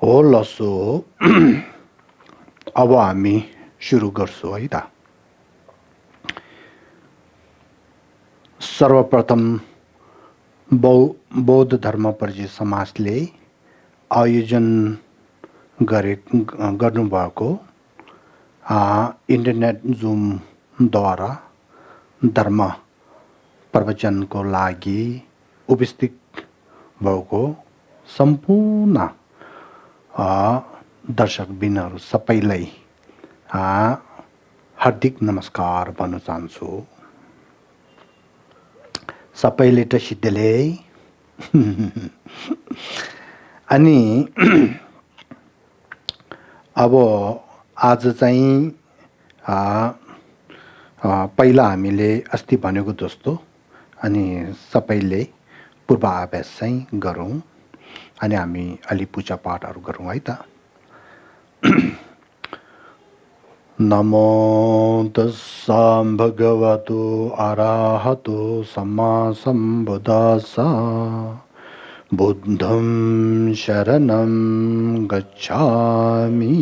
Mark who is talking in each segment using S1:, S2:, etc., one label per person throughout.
S1: हो लसो अब हामी सुरु गर्छौं है त। सर्वप्रथम बौद्ध धर्म परिचय समाजले आयोजन गर्नुभएको इन्टरनेट जुमद्वारा धर्म प्रवचनको लागि उपस्थित भएको सम्पूर्ण दर्शकबिनहरू सबैलाई हार्दिक नमस्कार भन्न चाहन्छु। सबैले त सिद्धले अनि अब आज चाहिँ पहिला हामीले अस्ति भनेको जस्तो अनि सबैले पूर्वाभ्यास चाहिँ गरौँ अनि हामी अलि पूजा पाठहरू गरौँ है त। नमो तस्सा भगवतो अरहतो सम्मा सम्बुद्धास्सा बुद्धं शरणं गच्छामि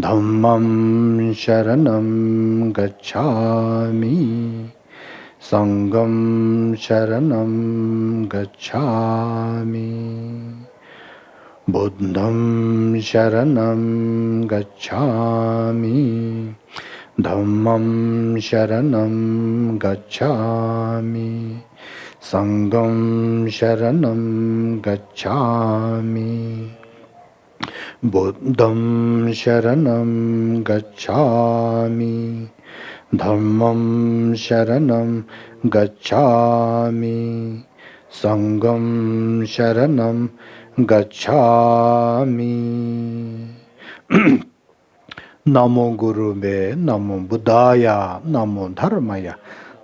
S1: धम्मं शरणं गच्छामि संघं शरणं गच्छामि बुद्धं शरणं गच्छामि धम्मं शरणं गच्छामि संघं शरणं गच्छामि बुद्धं शरणं गच्छामि धम्मं शरणं गच्छामि संघं शरणं गच्छामि। नमो गुरुवे नमो बुद्धाय नमो धर्माय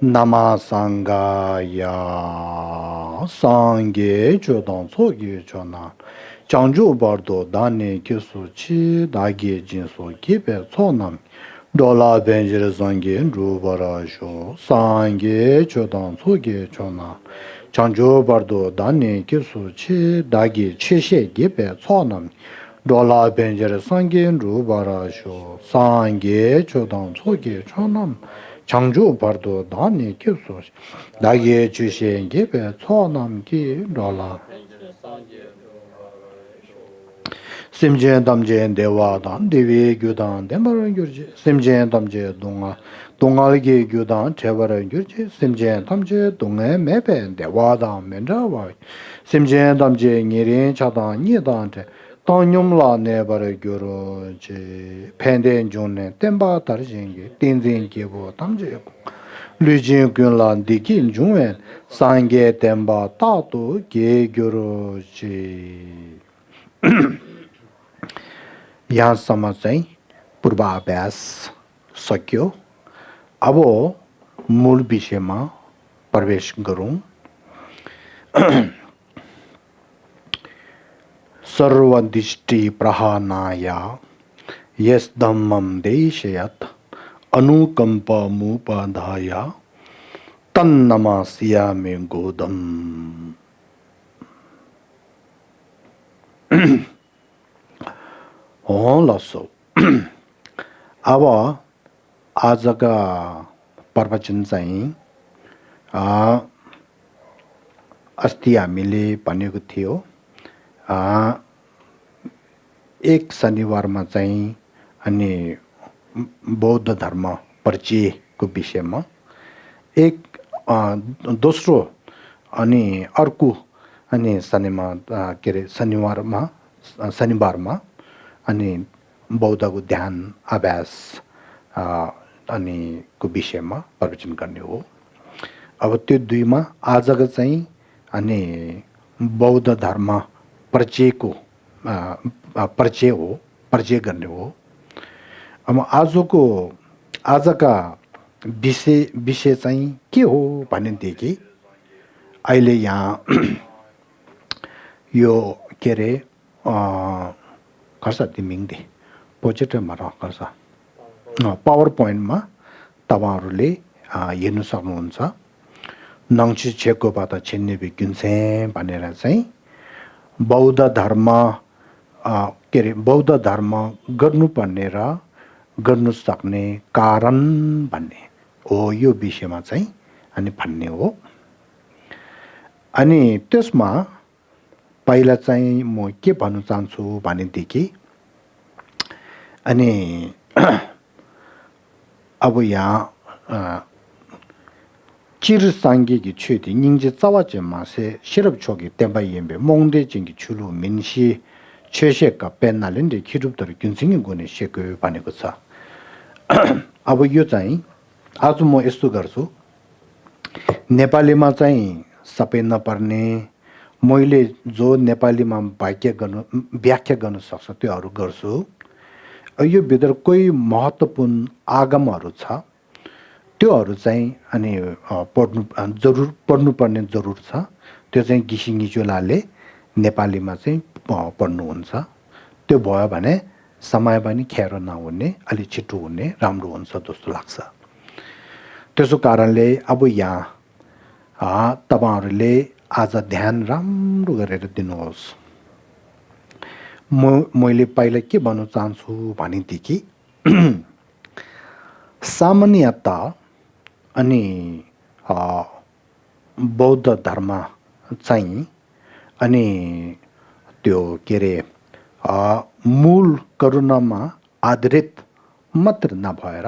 S1: नमः संघाय सांगे चोदं सोगे चोना चांजू बर्दो दाने किसुची दागे जिंसो किबे सोनम डोला बेंजर संगे रूबराशो सांगे चोदं सोगे चोना चांजू बर्दो दाने किसुची दागे छिशे किबे सोनम डोला बेंजर संगे रूबराशो सांगे चोदं सोगे चोनम 창조 버도 다니 교수 나게 주신 게 배초남기 돌아 심제 담제 대화단 대외 교단 대마른 교지 심제 담제 동아리게 교단 제바른 교지 심제 담제 동에 매배 대화단 면자와 심제 담제 니린 차단 니단테 당념라 내버려 교로지 팬된 존네 땜바 다르진게 띵진게보 담제고 류진군란 디긴 중에 상게 땜바 따도 게교로지 यहाँ सम्म चाहिँ पूर्वाभ्यास सक्यो। अब मूल विषयमा प्रवेश गरौँ। सर्वदृष्टि प्रहानाय यस धम्मं देशयत् अनुकंपमुपधाय तन्नमास्यामि गोदम्। लसो अब आजका प्रवचन चाहिँ अस्ति हामीले भनेको थियो एक शनिबारमा चाहिँ अनि बौद्ध धर्म परिचयको विषयमा एक दोस्रो अनि अर्को अनि शनिबारमा अनि बौद्धको ध्यान अभ्यास अनि को विषयमा प्रवचन गर्ने हो। अब त्यो दुईमा आजको चाहिँ अनि बौद्ध धर्म परिचयको परिचय गर्ने हो। अब आजका विषय चाहिँ के हो भनेदेखि अहिले यहाँ यो के रे खर्च तिमिङदे प्रोजेक्टरमा राख्छ पावर पोइन्टमा तपाईहरुले हेर्न सक्नुहुन्छ। नङची छेकोबाट छिन्ने बिकिन्छे भनेर चाहिँ बौद्ध धर्म के अरे बौद्ध धर्म गर्नुपर्ने र गर्नु सक्ने कारण भन्ने हो यो विषयमा चाहिँ अनि भन्ने हो। अनि त्यसमा पहिला चाहिँ म के भन्न चाहन्छु भनेदेखि अनि अब यहाँ चिर सांगि기 취디 닝지 짜와제 마세 시럽 초기 땜바이엠베 몽데 징기 출루 민시 최셰가 벤날린데 기룹들 균승인 거네 셰그 바네고사 अब यो चाहिँ आज म यस्तो गर्छु नेपालीमा चाहिँ सबै नपर्ने मैले जो नेपालीमा व्याख्या गर्न सक्छ त्योहरू गर्छु। यो भित्र कोही महत्त्वपूर्ण आगमहरू छ त्योहरू चाहिँ अनि पढ्नुपर्ने जरुर छ। त्यो चाहिँ घिसिङिचोलाले नेपालीमा चाहिँ पढ्नुहुन्छ। त्यो भयो भने समय पनि खेरो नहुने अलि छिटो हुने राम्रो हुन्छ जस्तो लाग्छ। त्यसो कारणले अब यहाँ तपाईहरुले आज ध्यान राम्रो गरेर दिनुहोस्। मैले पहिला के भन्न चाहन्छु भनेदेखि सामान्यतः अनि बौद्ध धर्म चाहिँ अनि त्यो के अरे मूल करुणामा आधारित मात्र नभएर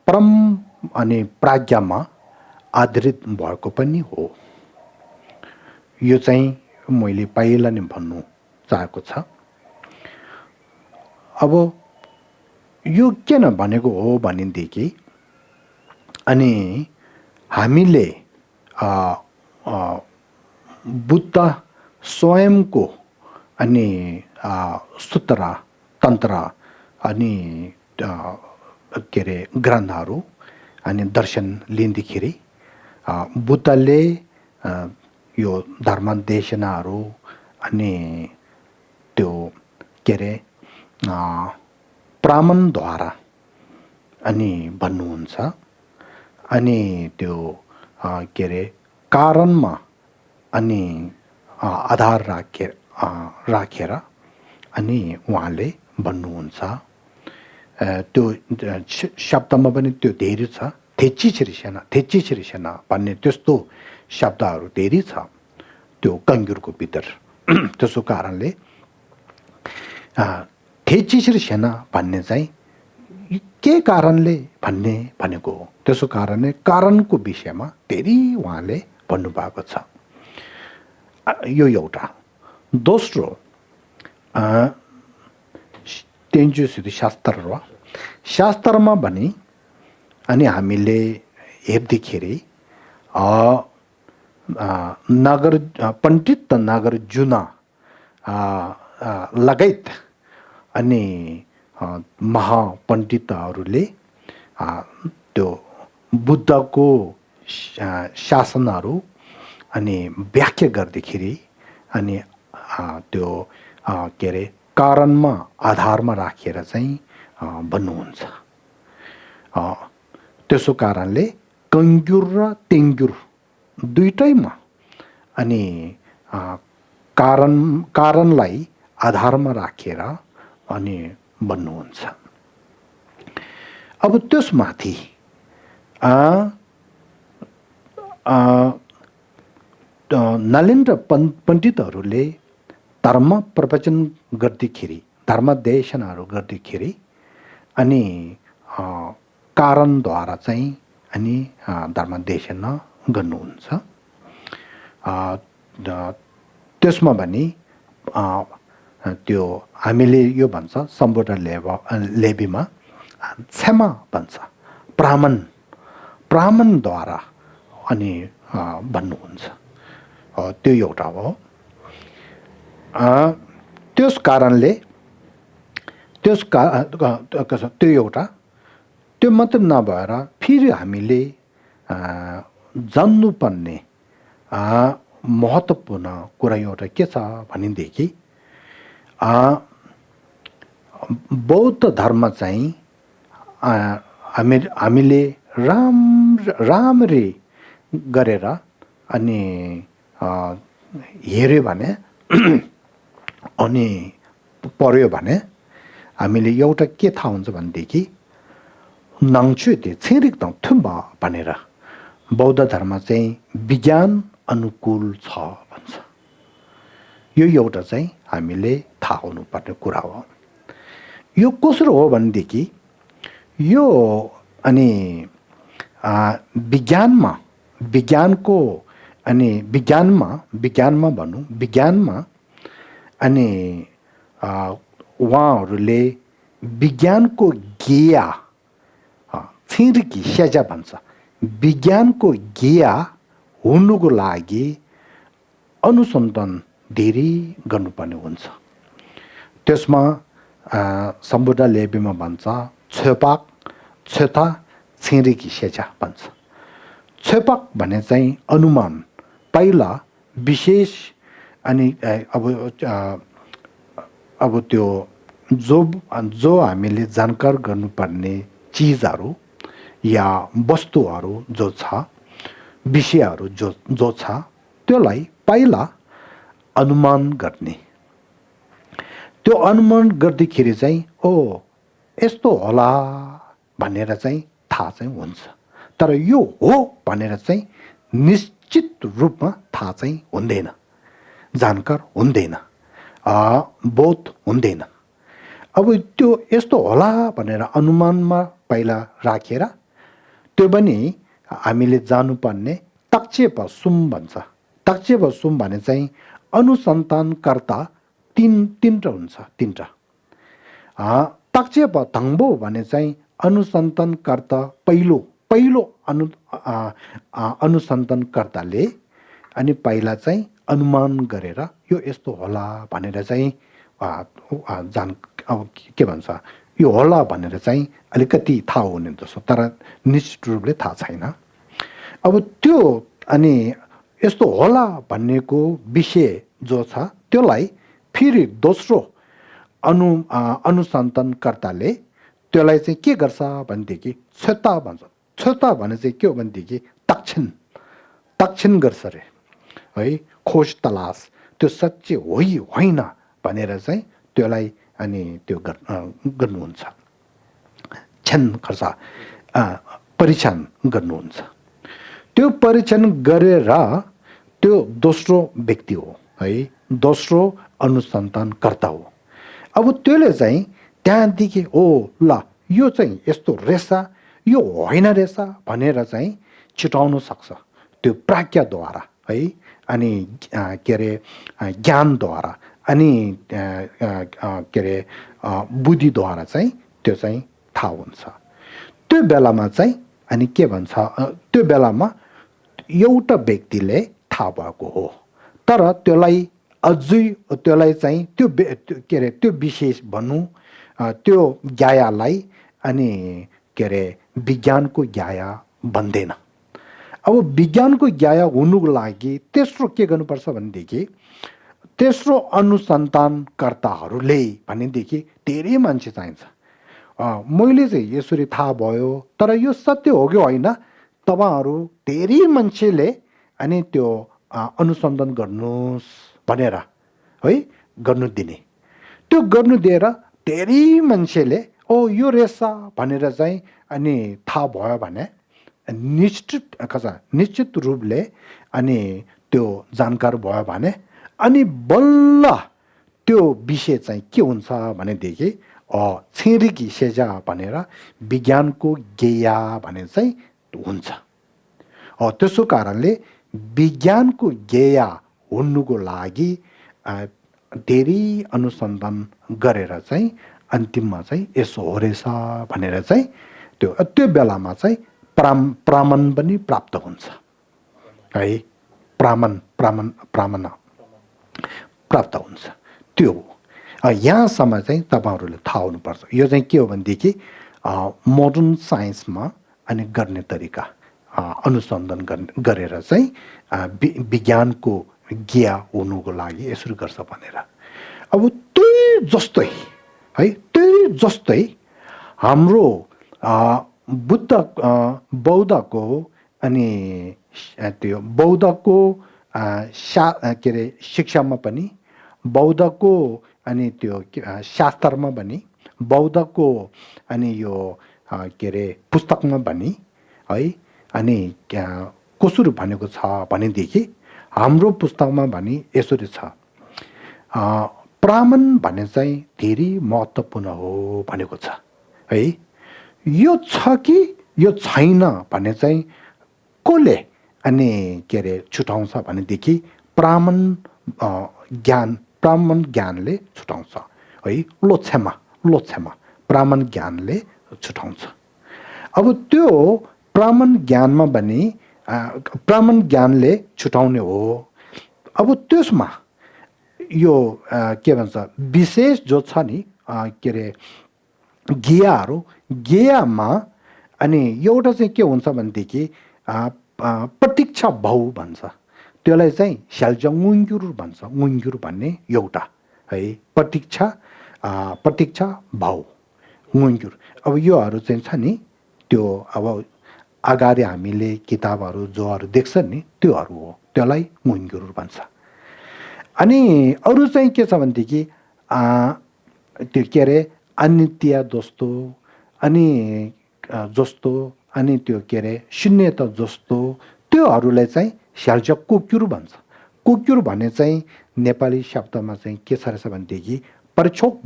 S1: परम अनि प्राज्ञामा आधारित भएको पनि हो। यो चाहिँ मैले पहिला नै भन्नु चाहेको छ। अब यो किन भनेको हो भनेदेखि अनि हामीले बुद्ध स्वयंको अनि सूत्र तन्त्र अनि के अरे ग्रन्थहरू अनि दर्शन लिँदाखेरि बुद्धले यो धर्मदेशनाहरू अनि त्यो के अरे प्रामाणद्वारा अनि भन्नुहुन्छ। अनि त्यो के अरे कारणमा अनि आधार राखेर अनि उहाँले भन्नुहुन्छ। त्यो शब्दमा पनि त्यो धेरै छ। थेचिछिरिसेना भन्ने त्यस्तो शब्दहरू धेरै छ त्यो कङ्ग्युरको भित्र। त्यसो कारणले थेचिछिरिसेना भन्ने चाहिँ के कारणले भन्ने भनेको हो। त्यसो कारणले कारणको विषयमा धेरै उहाँले भन्नुभएको छ। यो एउटा। दोस्रो तेन्जु सिद्धि शास्त्रमा भने अनि हामीले हेर्दाखेरि नगर पण्डित नागार्जुन लगायत अनि महापण्डितहरूले त्यो बुद्धको शासनहरू अनि व्याख्या गर्दाखेरि अनि त्यो के अरे कारणमा आधारमा राखेर चाहिँ भन्नुहुन्छ। त्यसो कारणले कङ्ग्युर र तेङ्ग्युर दुईटैमा अनि कारणलाई आधारमा राखेर अनि भन्नुहुन्छ। अब त्यसमाथि नलेन्द्र पण्डितहरूले धर्म प्रवचन गर्दाखेरि धर्मदेशनाहरू गर्दाखेरि अनि कारणद्वारा चाहिँ अनि धर्मदेशन गर्नुहुन्छ। त्यसमा भने त्यो हामीले यो भन्छ सम्बोध लेबीमा क्षमा भन्छ प्रामाणद्वारा अनि भन्नुहुन्छ। त्यो एउटा हो। त्यस कारणले त्यो एउटा त्यो मात्र नभएर फेरि हामीले जान्नुपर्ने महत्त्वपूर्ण कुरा एउटा के छ भनेदेखि बौद्ध धर्म चाहिँ हामीले राम्ररी गरेर अनि हेऱ्यो भने अनि पर्यो भने हामीले एउटा के थाहा हुन्छ भनेदेखि नाङ्छु त्यो छिरिक त थुम्बा भनेर बौद्ध धर्म चाहिँ विज्ञान अनुकूल छ भन्छ। यो एउटा चाहिँ हामीले थाहा हुनुपर्ने कुरा हो। यो कसरी हो भनेदेखि यो अनि विज्ञानमा भनौँ विज्ञानमा अनि उहाँहरूले विज्ञानको ज्ञेय छिरिकी स्याजा भन्छ। विज्ञानको ज्ञेय हुनुको लागि अनुसन्धान धेरै गर्नुपर्ने हुन्छ। त्यसमा सम्बुद्ध लेबीमा भन्छ छेता छिरिकी स्याजा भन्छ। छेपाक भने चाहिँ अनुमान पहिला विशेष अनि अब त्यो जो हामीले जानकार गर्नुपर्ने चिजहरू या वस्तुहरू जो छ विषयहरू जो छ त्यसलाई पहिला अनुमान गर्ने। त्यो अनुमान गर्दाखेरि चाहिँ यस्तो होला भनेर चाहिँ थाहा चाहिँ हुन्छ। तर यो हो भनेर चाहिँ निश्चित रूपमा थाहा चाहिँ हुँदैन, जानकार हुँदैन, बोध हुँदैन। अब त्यो यस्तो होला भनेर अनुमानमा पहिला राखेर त्यो पनि हामीले जानुपर्ने तक्षेपसुम भन्छ। तक्षेपसुम भने चाहिँ अनुसन्धानकर्ता तीनटा हुन्छ। तक्षेप धङ्बो भने चाहिँ अनुसन्धानकर्ता पहिलो अनुसन्धानकर्ताले अनि पहिला चाहिँ अनुमान गरेर यो यस्तो होला भनेर चाहिँ अब के भन्छ यो होला भनेर चाहिँ अलिकति थाहा हुने जस्तो, तर निश्चित रूपले थाहा छैन। अब त्यो अनि यस्तो होला भन्नेको विषय जो छ त्यसलाई फेरि दोस्रो अनुसन्धानकर्ताले त्यसलाई चाहिँ के गर्छ भनेदेखि छेता भन्छ। छेता भने चाहिँ के हो भनेदेखि तक्षण गर्छ रे है, खोज तलास त्यो सच्चै हो कि होइन भनेर चाहिँ त्यसलाई अनि त्यो गर्नुहुन्छ, परीक्षण गर्नुहुन्छ। त्यो परीक्षण गरेर त्यो दोस्रो व्यक्ति हो है, दोस्रो अनुसन्धानकर्ता हो। अब त्यसले चाहिँ त्यहाँदेखि ल यो चाहिँ यस्तो रहेछ यो होइन रहेछ भनेर चाहिँ छिटाउन सक्छ त्यो प्राज्ञाद्वारा है, अनि के अरे ज्ञानद्वारा अनि के अरे बुद्धिद्वारा चाहिँ त्यो चाहिँ थाहा हुन्छ। त्यो बेलामा चाहिँ अनि के भन्छ त्यो बेलामा एउटा व्यक्तिले थाहा भएको हो, तर त्यसलाई चाहिँ त्यो के अरे त्यो विशेष भनौँ त्यो ज्ञायालाई अनि के अरे विज्ञानको ज्ञाय भन्दैन। अब विज्ञानको ज्ञाय हुनुको लागि तेस्रो के गर्नुपर्छ भनेदेखि तेस्रो अनुसन्धानकर्ताहरूले भनेदेखि धेरै मान्छे चाहिन्छ। मैले चाहिँ यसरी थाहा भयो तर यो सत्य हो कि होइन तपाईँहरू धेरै मान्छेले अनि त्यो अनुसन्धान गर्नुहोस् भनेर है गर्नु दिने। त्यो गर्नु दिएर धेरै मान्छेले यो रहेछ भनेर चाहिँ अनि थाहा भयो भने निश्चित रूपले अनि त्यो जानकार भयो भने अनि बल्ल त्यो विषय चाहिँ के हुन्छ भनेदेखि छिरिकी सेजा भनेर विज्ञानको ज्ञेय भने चाहिँ हुन्छ। त्यसो कारणले विज्ञानको ज्ञेय हुनुको लागि धेरै अनुसन्धान गरेर चाहिँ अन्तिममा चाहिँ यसो हो रहेछ भनेर चाहिँ त्यो बेलामा चाहिँ प्रमाण पनि प्राप्त हुन्छ है, प्रमाण प्राप्त हुन्छ। त्यो यहाँसम्म चाहिँ तपाईँहरूले थाहा हुनुपर्छ। यो चाहिँ के हो भनेदेखि मोडर्न साइन्समा अनि गर्ने तरिका अनुसन्धान गरेर चाहिँ विज्ञानको ज्ञेय हुनुको लागि यसरी गर्छ भनेर। अब त्यही जस्तै हाम्रो बौद्धको अनि त्यो बौद्धको के अरे शिक्षामा पनि बौद्धको अनि त्यो शास्त्रमा पनि बौद्धको अनि यो के अरे पुस्तकमा पनि है अनि कसरी भनेको छ भनेदेखि हाम्रो पुस्तकमा पनि यसरी छ ब्राह्मण भने चाहिँ धेरै महत्त्वपूर्ण हो भनेको छ है यो छ कि यो छैन भने चाहिँ कसले अनि के अरे छुटाउँछ भनेदेखि ब्राह्मण ज्ञानले छुटाउँछ है लोछ्यामा ब्राह्मण ज्ञानले छुटाउँछ। अब त्यो ब्राह्मण ज्ञानमा पनि ब्राह्मण ज्ञानले छुटाउने हो। अब त्यसमा यो के भन्छ विशेष जो छ नि के अरे गेयामा अनि एउटा चाहिँ के हुन्छ भनेदेखि प्रतीक्षा भाउ भन्छ त्यसलाई चाहिँ स्याल्जङ्गुङ्गुर भन्छ गुङ्गुर भन्ने एउटा है प्रतीक्षा भाउ गुङ्गुर। अब योहरू चाहिँ छ नि त्यो अब अगाडि हामीले किताबहरू जोहरू देख्छ नि त्योहरू हो त्यसलाई गुङ्गुर भन्छ। अनि अरू चाहिँ के छ भनेदेखि त्यो के अरे अनित्य जस्तो अनि जस्तो अनि त्यो के अरे शून्यता जस्तो त्योहरूलाई चाहिँ स्याल्ज कुक्युर भन्छ। कुक्युर भन्ने चाहिँ नेपाली शब्दमा चाहिँ के छ रहेछ भनेदेखि परछोक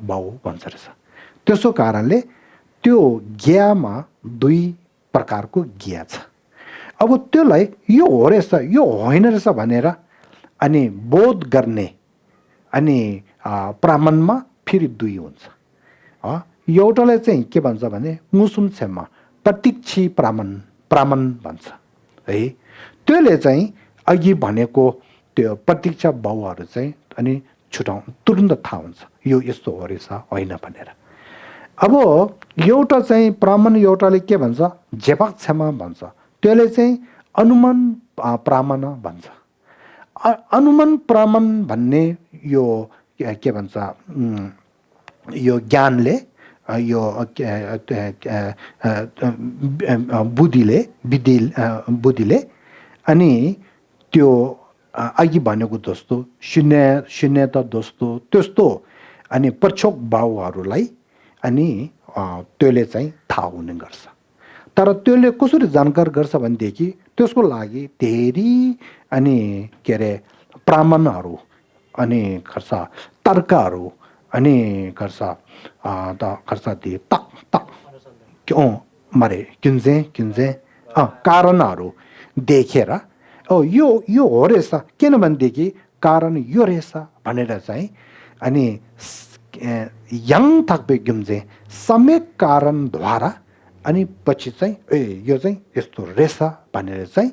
S1: भाउ भन्छ रहेछ। त्यसो कारणले त्यो ज्ञामा दुई प्रकारको ज्ञा छ। अब त्यसलाई यो हो रहेछ यो होइन रहेछ भनेर अनि बोध गर्ने अनि ब्राह्मणमा फेरि दुई हुन्छ। एउटालाई चाहिँ के भन्छ भने मुसुमछेमा प्रतीक्षी ब्राह्मण भन्छ है। त्यसले चाहिँ अघि भनेको त्यो प्रतीक्षा भावहरू चाहिँ अनि तुरुन्त थाहा हुन्छ यो यस्तो हो रहेछ होइन भनेर। अब एउटा चाहिँ ब्राह्मण एउटाले के भन्छ झेपाक क्षमा भन्छ त्यसले चाहिँ अनुमान ब्राह्मण भन्छ। अनुमान ब्राह्मण भन्ने यो के भन्छ यो ज्ञानले यो बुद्धिले अनि त्यो अघि भनेको जस्तो शून्यता जस्तो त्यस्तो अनि प्रछोक भावहरूलाई अनि त्यसले चाहिँ थाहा हुने गर्छ। तर त्यसले कसरी जानकार गर्छ भनेदेखि त्यसको लागि धेरै अनि के अरे प्रमाणहरू अनि गर्छ तर्कहरू अनि गर्छ ती तक मारे किन्जे कारणहरू देखेर यो हो रहेछ किनभनेदेखि कारण यो रहेछ भनेर चाहिँ अनि यङ थक्पे गिम्जे सम्यक कारणद्वारा अनि पछि चाहिँ यो चाहिँ यस्तो रहेछ भनेर चाहिँ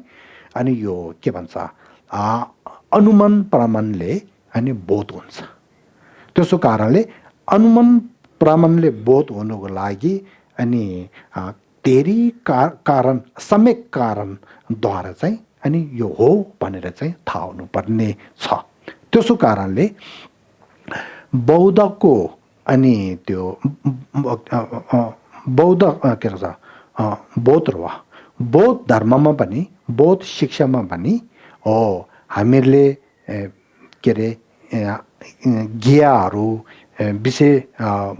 S1: अनि यो के भन्छ अनुमान प्रमाणले अनि बोध हुन्छ। त्यसो कारणले अनुमान प्रमाणले बोध हुनुको लागि अनि धेरै कारण सम्यक कारणद्वारा चाहिँ अनि यो हो भनेर चाहिँ थाहा हुनुपर्ने छ। त्यसो कारणले बौद्धको अनि त्यो बौद्ध के भन्छ बौद्ध धर्ममा पनि बौद्ध शिक्षामा पनि हामीहरूले के अरे ज्ञाहरू विषय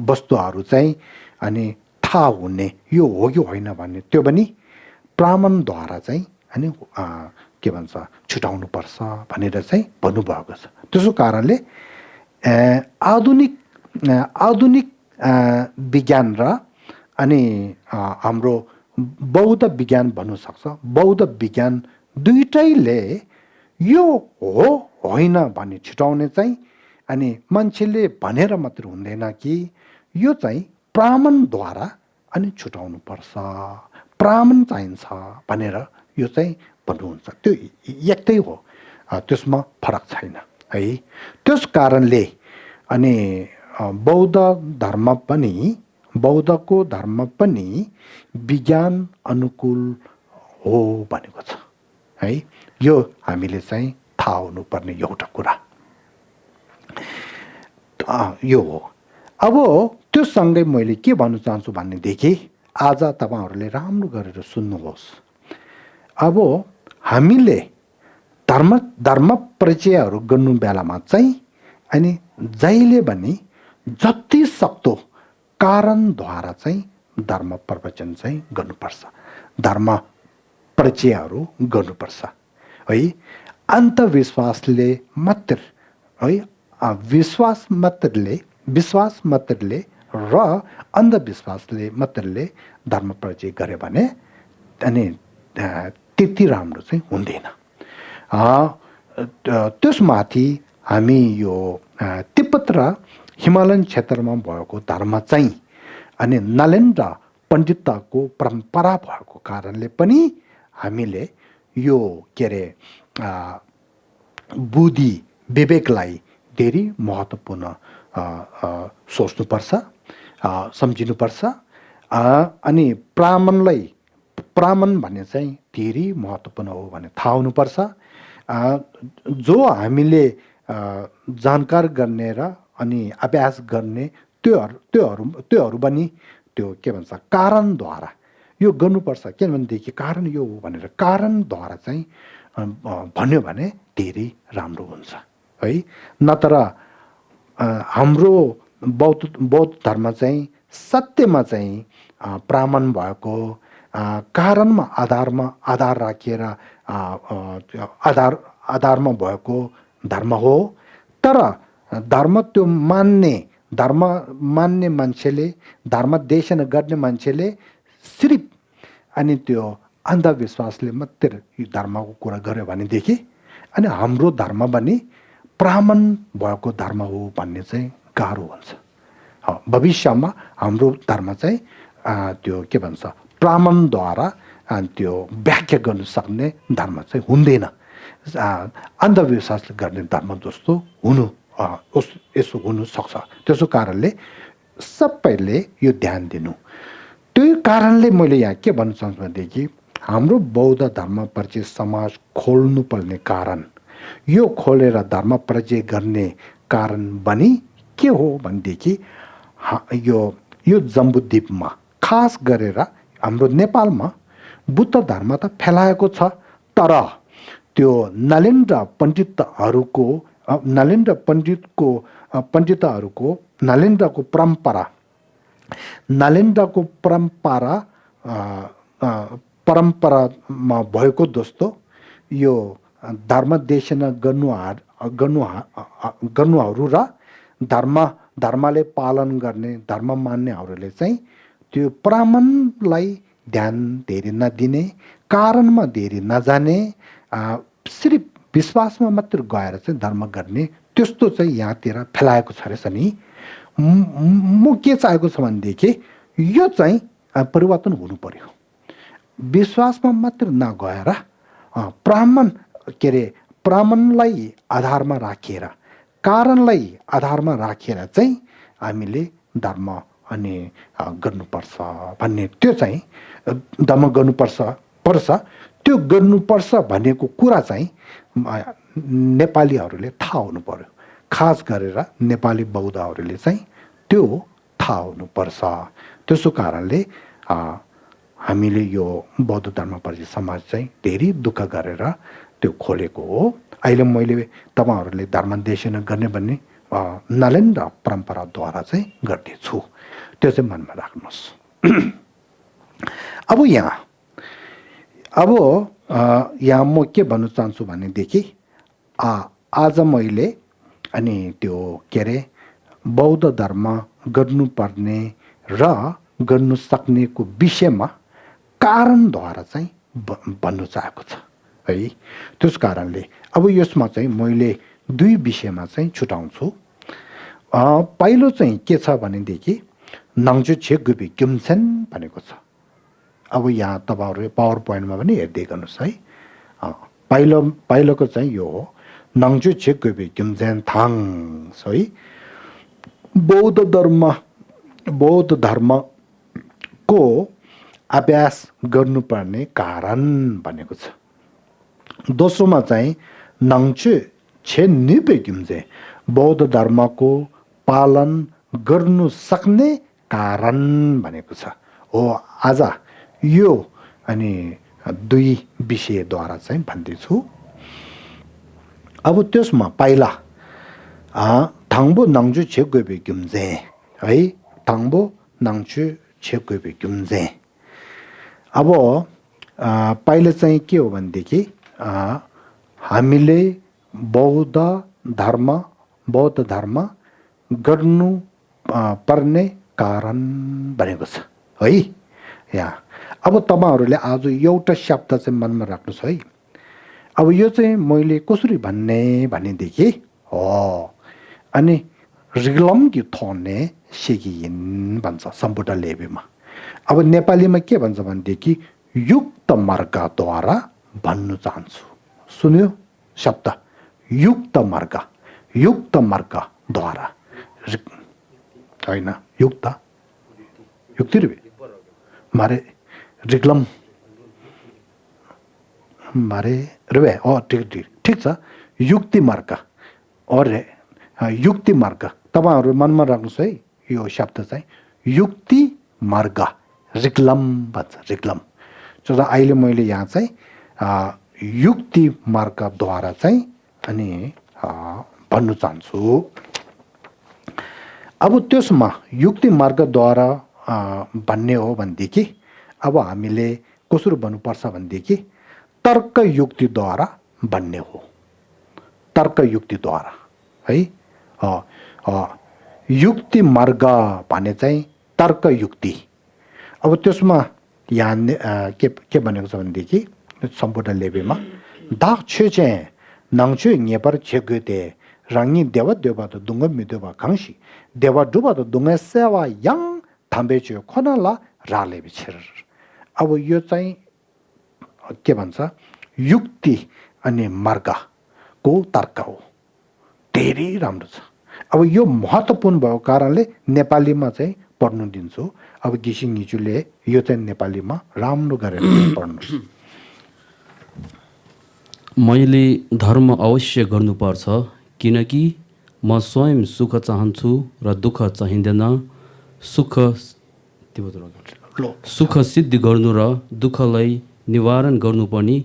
S1: वस्तुहरू चाहिँ अनि थाहा हुने यो हो कि होइन भन्ने त्यो पनि ब्राह्मणद्वारा चाहिँ अनि के भन्छ छुटाउनु पर्छ भनेर चाहिँ भन्नुभएको छ। त्यसो कारणले आधुनिक विज्ञान र अनि हाम्रो बौद्ध विज्ञान भन्नु सक्छ। बौद्ध विज्ञान दुईटैले यो हो होइन भन्ने छुटाउने चाहिँ अनि मान्छेले भनेर मात्र हुँदैन कि यो चाहिँ ब्राह्मणद्वारा अनि छुटाउनु पर्छ ब्राह्मण चाहिन्छ भनेर यो चाहिँ भन्नुहुन्छ। त्यो एकै हो त्यसमा फरक छैन है। त्यस कारणले अनि बौद्धको धर्म पनि विज्ञान अनुकूल हो भनेको छ है। यो हामीले चाहिँ थाहा हुनुपर्ने एउटा कुरा यो हो। अब त्यो सँगै मैले के भन्न चाहन्छु भनेदेखि आज तपाईँहरूले राम्रो गरेर सुन्नुहोस्। अब हामीले धर्म परिचयहरू गर्नु बेलामा चाहिँ अनि जहिले पनि जति सक्दो कारणद्वारा चाहिँ धर्म प्रवचन चाहिँ गर्नुपर्छ, धर्म परिचयहरू गर्नुपर्छ है। अन्धविश्वासले मात्र है, विश्वास मात्रले र अन्धविश्वासले मात्रले धर्म परिचय गरे भने अनि त्यति राम्रो चाहिँ हुँदैन। त्यसमाथि हामी यो तिब्बत र हिमालयन क्षेत्रमा भएको धर्म चाहिँ अनि नलेन्द्र पण्डितको परम्परा भएको कारणले पनि हामीले यो के अरे बुद्धि विवेकलाई धेरै महत्त्वपूर्ण सोच्नुपर्छ, सम्झिनुपर्छ। अनि ब्राह्मण भन्ने चाहिँ धेरै महत्त्वपूर्ण हो भने थाहा हुनुपर्छ। जो हामीले जानकार गर्ने र अनि अभ्यास गर्ने त्योहरू पनि त्यो के भन्छ कारणद्वारा यो गर्नुपर्छ। किनभनेदेखि कारण यो हो भनेर कारणद्वारा चाहिँ भन्यो भने धेरै राम्रो हुन्छ है। नत्र हाम्रो बौद्ध धर्म चाहिँ सत्यमा चाहिँ ब्राह्मण भएको कारणमा आधार राखेर आधारमा भएको धर्म हो। तर धर्म त्यो मान्ने मान्छेले, धर्म देशन गर्ने मान्छेले सिर्फ अनि त्यो अन्धविश्वासले मात्र यो धर्मको कुरा गर्यो भनेदेखि अनि हाम्रो धर्म पनि ब्राह्मण भएको धर्म हो भन्ने चाहिँ गाह्रो हुन्छ। भविष्यमा हाम्रो धर्म चाहिँ त्यो के भन्छ ब्राह्मणद्वारा त्यो व्याख्या गर्न सक्ने धर्म चाहिँ हुँदैन। अन्धविश्वासले गर्ने धर्म जस्तो यसो हुनु सक्छ। त्यसो कारणले सबैले यो ध्यान दिनु। त्यही कारणले मैले यहाँ के भन्न चाहन्छु भनेदेखि हाम्रो बौद्ध धर्म परिचय समाज खोल्नुपर्ने कारण, यो खोलेर धर्म परिचय गर्ने कारण पनि के हो भनेदेखि यो जम्बूद्वीपमा खास गरेर हाम्रो नेपालमा बुद्ध धर्म त फैलाएको छ। तर त्यो नलेन्द्र नलेन्द्रको परम्परामा भएको जस्तो यो धर्म देशना गर्नुहरू र धर्मले पालन गर्ने धर्म मान्नेहरूले चाहिँ त्यो ब्राह्मणलाई ध्यान धेरै नदिने, कारणमा धेरै नजाने, सिर्फ विश्वासमा मात्र गएर चाहिँ धर्म गर्ने त्यस्तो चाहिँ यहाँतिर फैलाएको छ रहेछ नि। म के चाहेको छ भनेदेखि यो चाहिँ परिवर्तन हुनु पर्यो। विश्वासमा मात्र नगएर ब्राह्मणलाई आधारमा राखेर, कारणलाई आधारमा राखेर चाहिँ हामीले धर्म अनि गर्नुपर्छ भन्ने, त्यो चाहिँ धर्म गर्नुपर्छ त्यो गर्नुपर्छ भनेको कुरा चाहिँ नेपालीहरूले थाहा हुनु पर्यो। खास गरेर नेपाली बौद्धहरूले चाहिँ त्यो थाहा हुनुपर्छ। त्यसो कारणले हामीले यो बौद्ध धर्म परिचय समाज चाहिँ धेरै दुःख गरेर त्यो खोलेको हो। अहिले मैले तपाईँहरूले धर्म देशन गर्ने भन्ने नलेन्द्र परम्पराद्वारा चाहिँ गर्दैछु, त्यो चाहिँ मनमा राख्नुहोस्। अब यहाँ म के भन्न चाहन्छु भनेदेखि आज मैले अनि त्यो के अरे बौद्ध धर्म गर्नुपर्ने र गर्नु सक्नेको विषयमा कारणद्वारा चाहिँ भन्नु चाहेको छ है। त्यस कारणले अब यसमा चाहिँ मैले दुई विषयमा चाहिँ छुटाउँछु। पहिलो चाहिँ के छ भनेदेखि नाङ्चु छेगुबी किम्सेन भनेको छ। अब यहाँ तपाईँहरू पावर पोइन्टमा पनि हेर्दै गर्नुहोस् है। पहिलोको चाहिँ यो हो नाङ्चु छेगुबी किम्सेन थाङ है। बौद्ध धर्मको अभ्यास गर्नुपर्ने कारण भनेको छ। दोस्रोमा चाहिँ नाङ्चु छे निबे किम्से बौद्ध धर्मको पालन गर्नु सक्ने कारण भनेको छ हो। आज यो अनि दुई विषयद्वारा चाहिँ भन्दैछु। अब त्यसमा पहिला थाङ्बो नाङ्चु छे गइबे gyumजे है थाङ्बो नाङ्चु छे गइबे gyumजे अब पहिला चाहिँ के हो भनेदेखि हामीले बौद्ध धर्म गर्नु पर्ने कारण भनेको छ है यहाँ अब तपाईहरुले आज एउटा शब्द चाहिँ मनमा राख्नुस् है अब यो चाहिँ मैले कसरी भन्ने भनेदेखि अनि रिग्लम कि थोने सिगिन भन्छ सम्पुट लेबेमा अब नेपालीमा के भन्छ भनेदेखि युक्त मार्गद्वारा भन्नु चाहन्छु सुन्यो शब्द युक्त मार्गद्वारा हैन युक्ति रे मारे रिग्लम मारे रे ठीक छ युक्ति मार्ग युक्ति मार्ग तपाईहरु मनमा राख्नुस् है यो शब्द चाहिँ युक्ति मार्ग रिग्लम भन्छ रिग्लम जो अहिले मैले यहाँ चाहिँ युक्ति मार्गद्वारा चाहिँ अनि भन्नु चाहन्छु अब त्यसमा युक्ति मार्गद्वारा भन्ने हो भनेदेखि अब हामीले कसरी भन्नुपर्छ भनेदेखि तर्क युक्तिद्वारा भन्ने हो तर्क युक्तिद्वारा है युक्ति मार्ग भने चाहिँ तर्क युक्ति अब त्यसमा यहाँ के भनेको छ भनेदेखि सम्पूर्ण लेबेमा दाग छे चाहिँ नाङ्छु नेपर छेगते राङ्गी देवा त दुङ्ग मिदेवा खांसी देवा डुबा त दुङ्ग सेवा याङ थाम्बे छु खनाला राले बिछेर अब यो चाहिँ के भन्छ युक्ति अनि मार्गको तर्क हो धेरै राम्रो छ अब यो महत्त्वपूर्ण भएको कारणले नेपालीमा चाहिँ पढ्नु दिन्छु अब गिसिङ निजुले यो चाहिँ नेपालीमा राम्रो गरेर पढ्नुस्
S2: मैले धर्म अवश्य गर्नुपर्छ किनकि म स्वयं सुख चाहन्छु र दुःख चाहिँदैन सुख सिद्धि गर्नु र दुःखलाई निवारण गर्नु पनि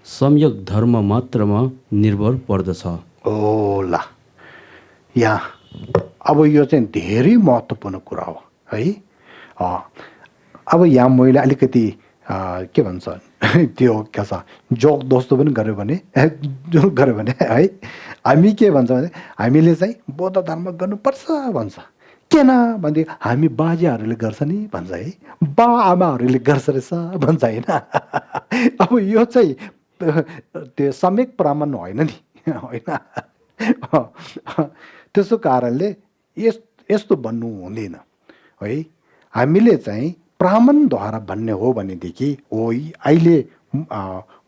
S2: सम्यक धर्म मात्रमा निर्भर पर्दछ
S1: ओला या अब यो चाहिँ धेरै महत्त्वपूर्ण कुरा हो है अब यहाँ मैले अलिकति के भन्छ त्यो के छ जोक दोस्तो पनि गर्यो भने है हामी के भन्छ भने हामीले चाहिँ बौद्ध धर्म गर्नुपर्छ भन्छ किन भन्दै हामी बाजेहरूले गर्छ नि भन्छ है बा आमाहरूले गर्छ रहेछ भन्छ हैन अब यो चाहिँ त्यो सम्यक प्रमाण होइन नि होइन त्यसो कारणले यस्तो भन्नु हुँदैन है हामीले चाहिँ प्रमाणद्वारा भन्ने हो भनेदेखि अहिले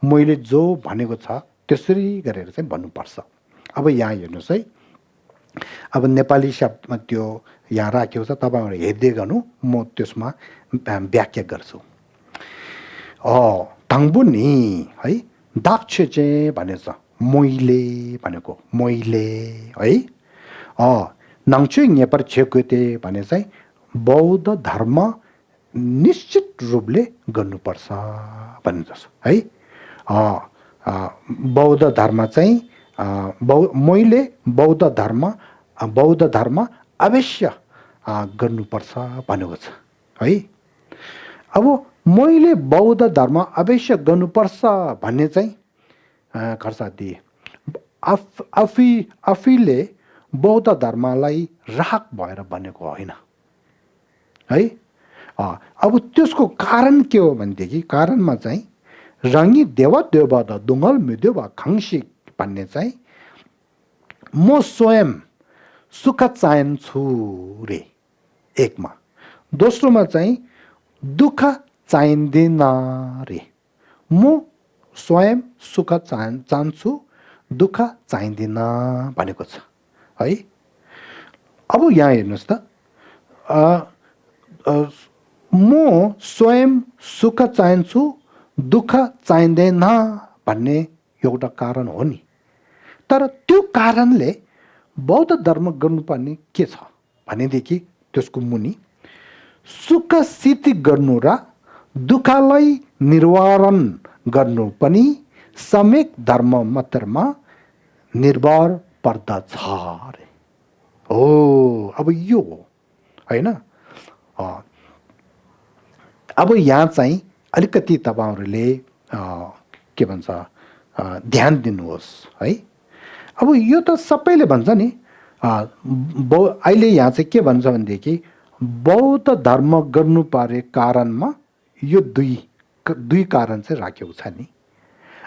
S1: मैले जो भनेको छ त्यसरी गरेर चाहिँ भन्नुपर्छ अब यहाँ हेर्नुहोस् है अब नेपाली शब्दमा त्यो यहाँ राखेको छ तपाईहरु हेर्दै गर्नु म त्यसमा व्याख्या गर्छु ताङबुनी है दाक्ष चाहिँ भनेछ मैले भनेको मैले है नाङ्छु नेपर छेकुते भने चाहिँ बौद्ध धर्म निश्चित रूपले गर्नुपर्छ भन्छ है बौद्ध धर्म चाहिँ मैले बौद्ध धर्म अवश्य गर्नुपर्छ भनेको छ है अब मैले बौद्ध धर्म अवश्य गर्नुपर्छ भन्ने चाहिँ खर्सादी आफैले बौद्ध धर्मलाई राख भएर भनेको होइन है अब त्यसको कारण के हो भनेदेखि कारणमा चाहिँ रङ्गी देवा त दुङ्गल मिदेवा खांसी भन्ने चाहिँ म स्वयं सुख चाहन्छु रे एकमा दोस्रोमा चाहिँ दुःख चाहिँदैन रे म स्वयं सुख चाहन्छु दुःख चाहिँदैन भनेको छ है अब यहाँ हेर्नुहोस् त म स्वयं सुख चाहन्छु दुःख चाहिँदैन भन्ने एउटा कारण हो नि तर त्यो कारणले बौद्ध धर्म गर्नुपर्ने के छ भनेदेखि त्यसको मुनि सुख सिद्धि गर्नु र दुःखलाई निवारण गर्नु पनि सम्यक धर्म मात्रमा निर्भर पर्दछ अरे। हो अब यो हो होइन। अब यहाँ चाहिँ अलिकति तपाईँहरूले के भन्छ ध्यान दिनुहोस् है। अब यो त सबैले भन्छ नि अहिले यहाँ चाहिँ के भन्छ भनेदेखि बौद्ध धर्म गर्नु पर्ने कारणमा यो दुई कारण चाहिँ राखेको छ नि।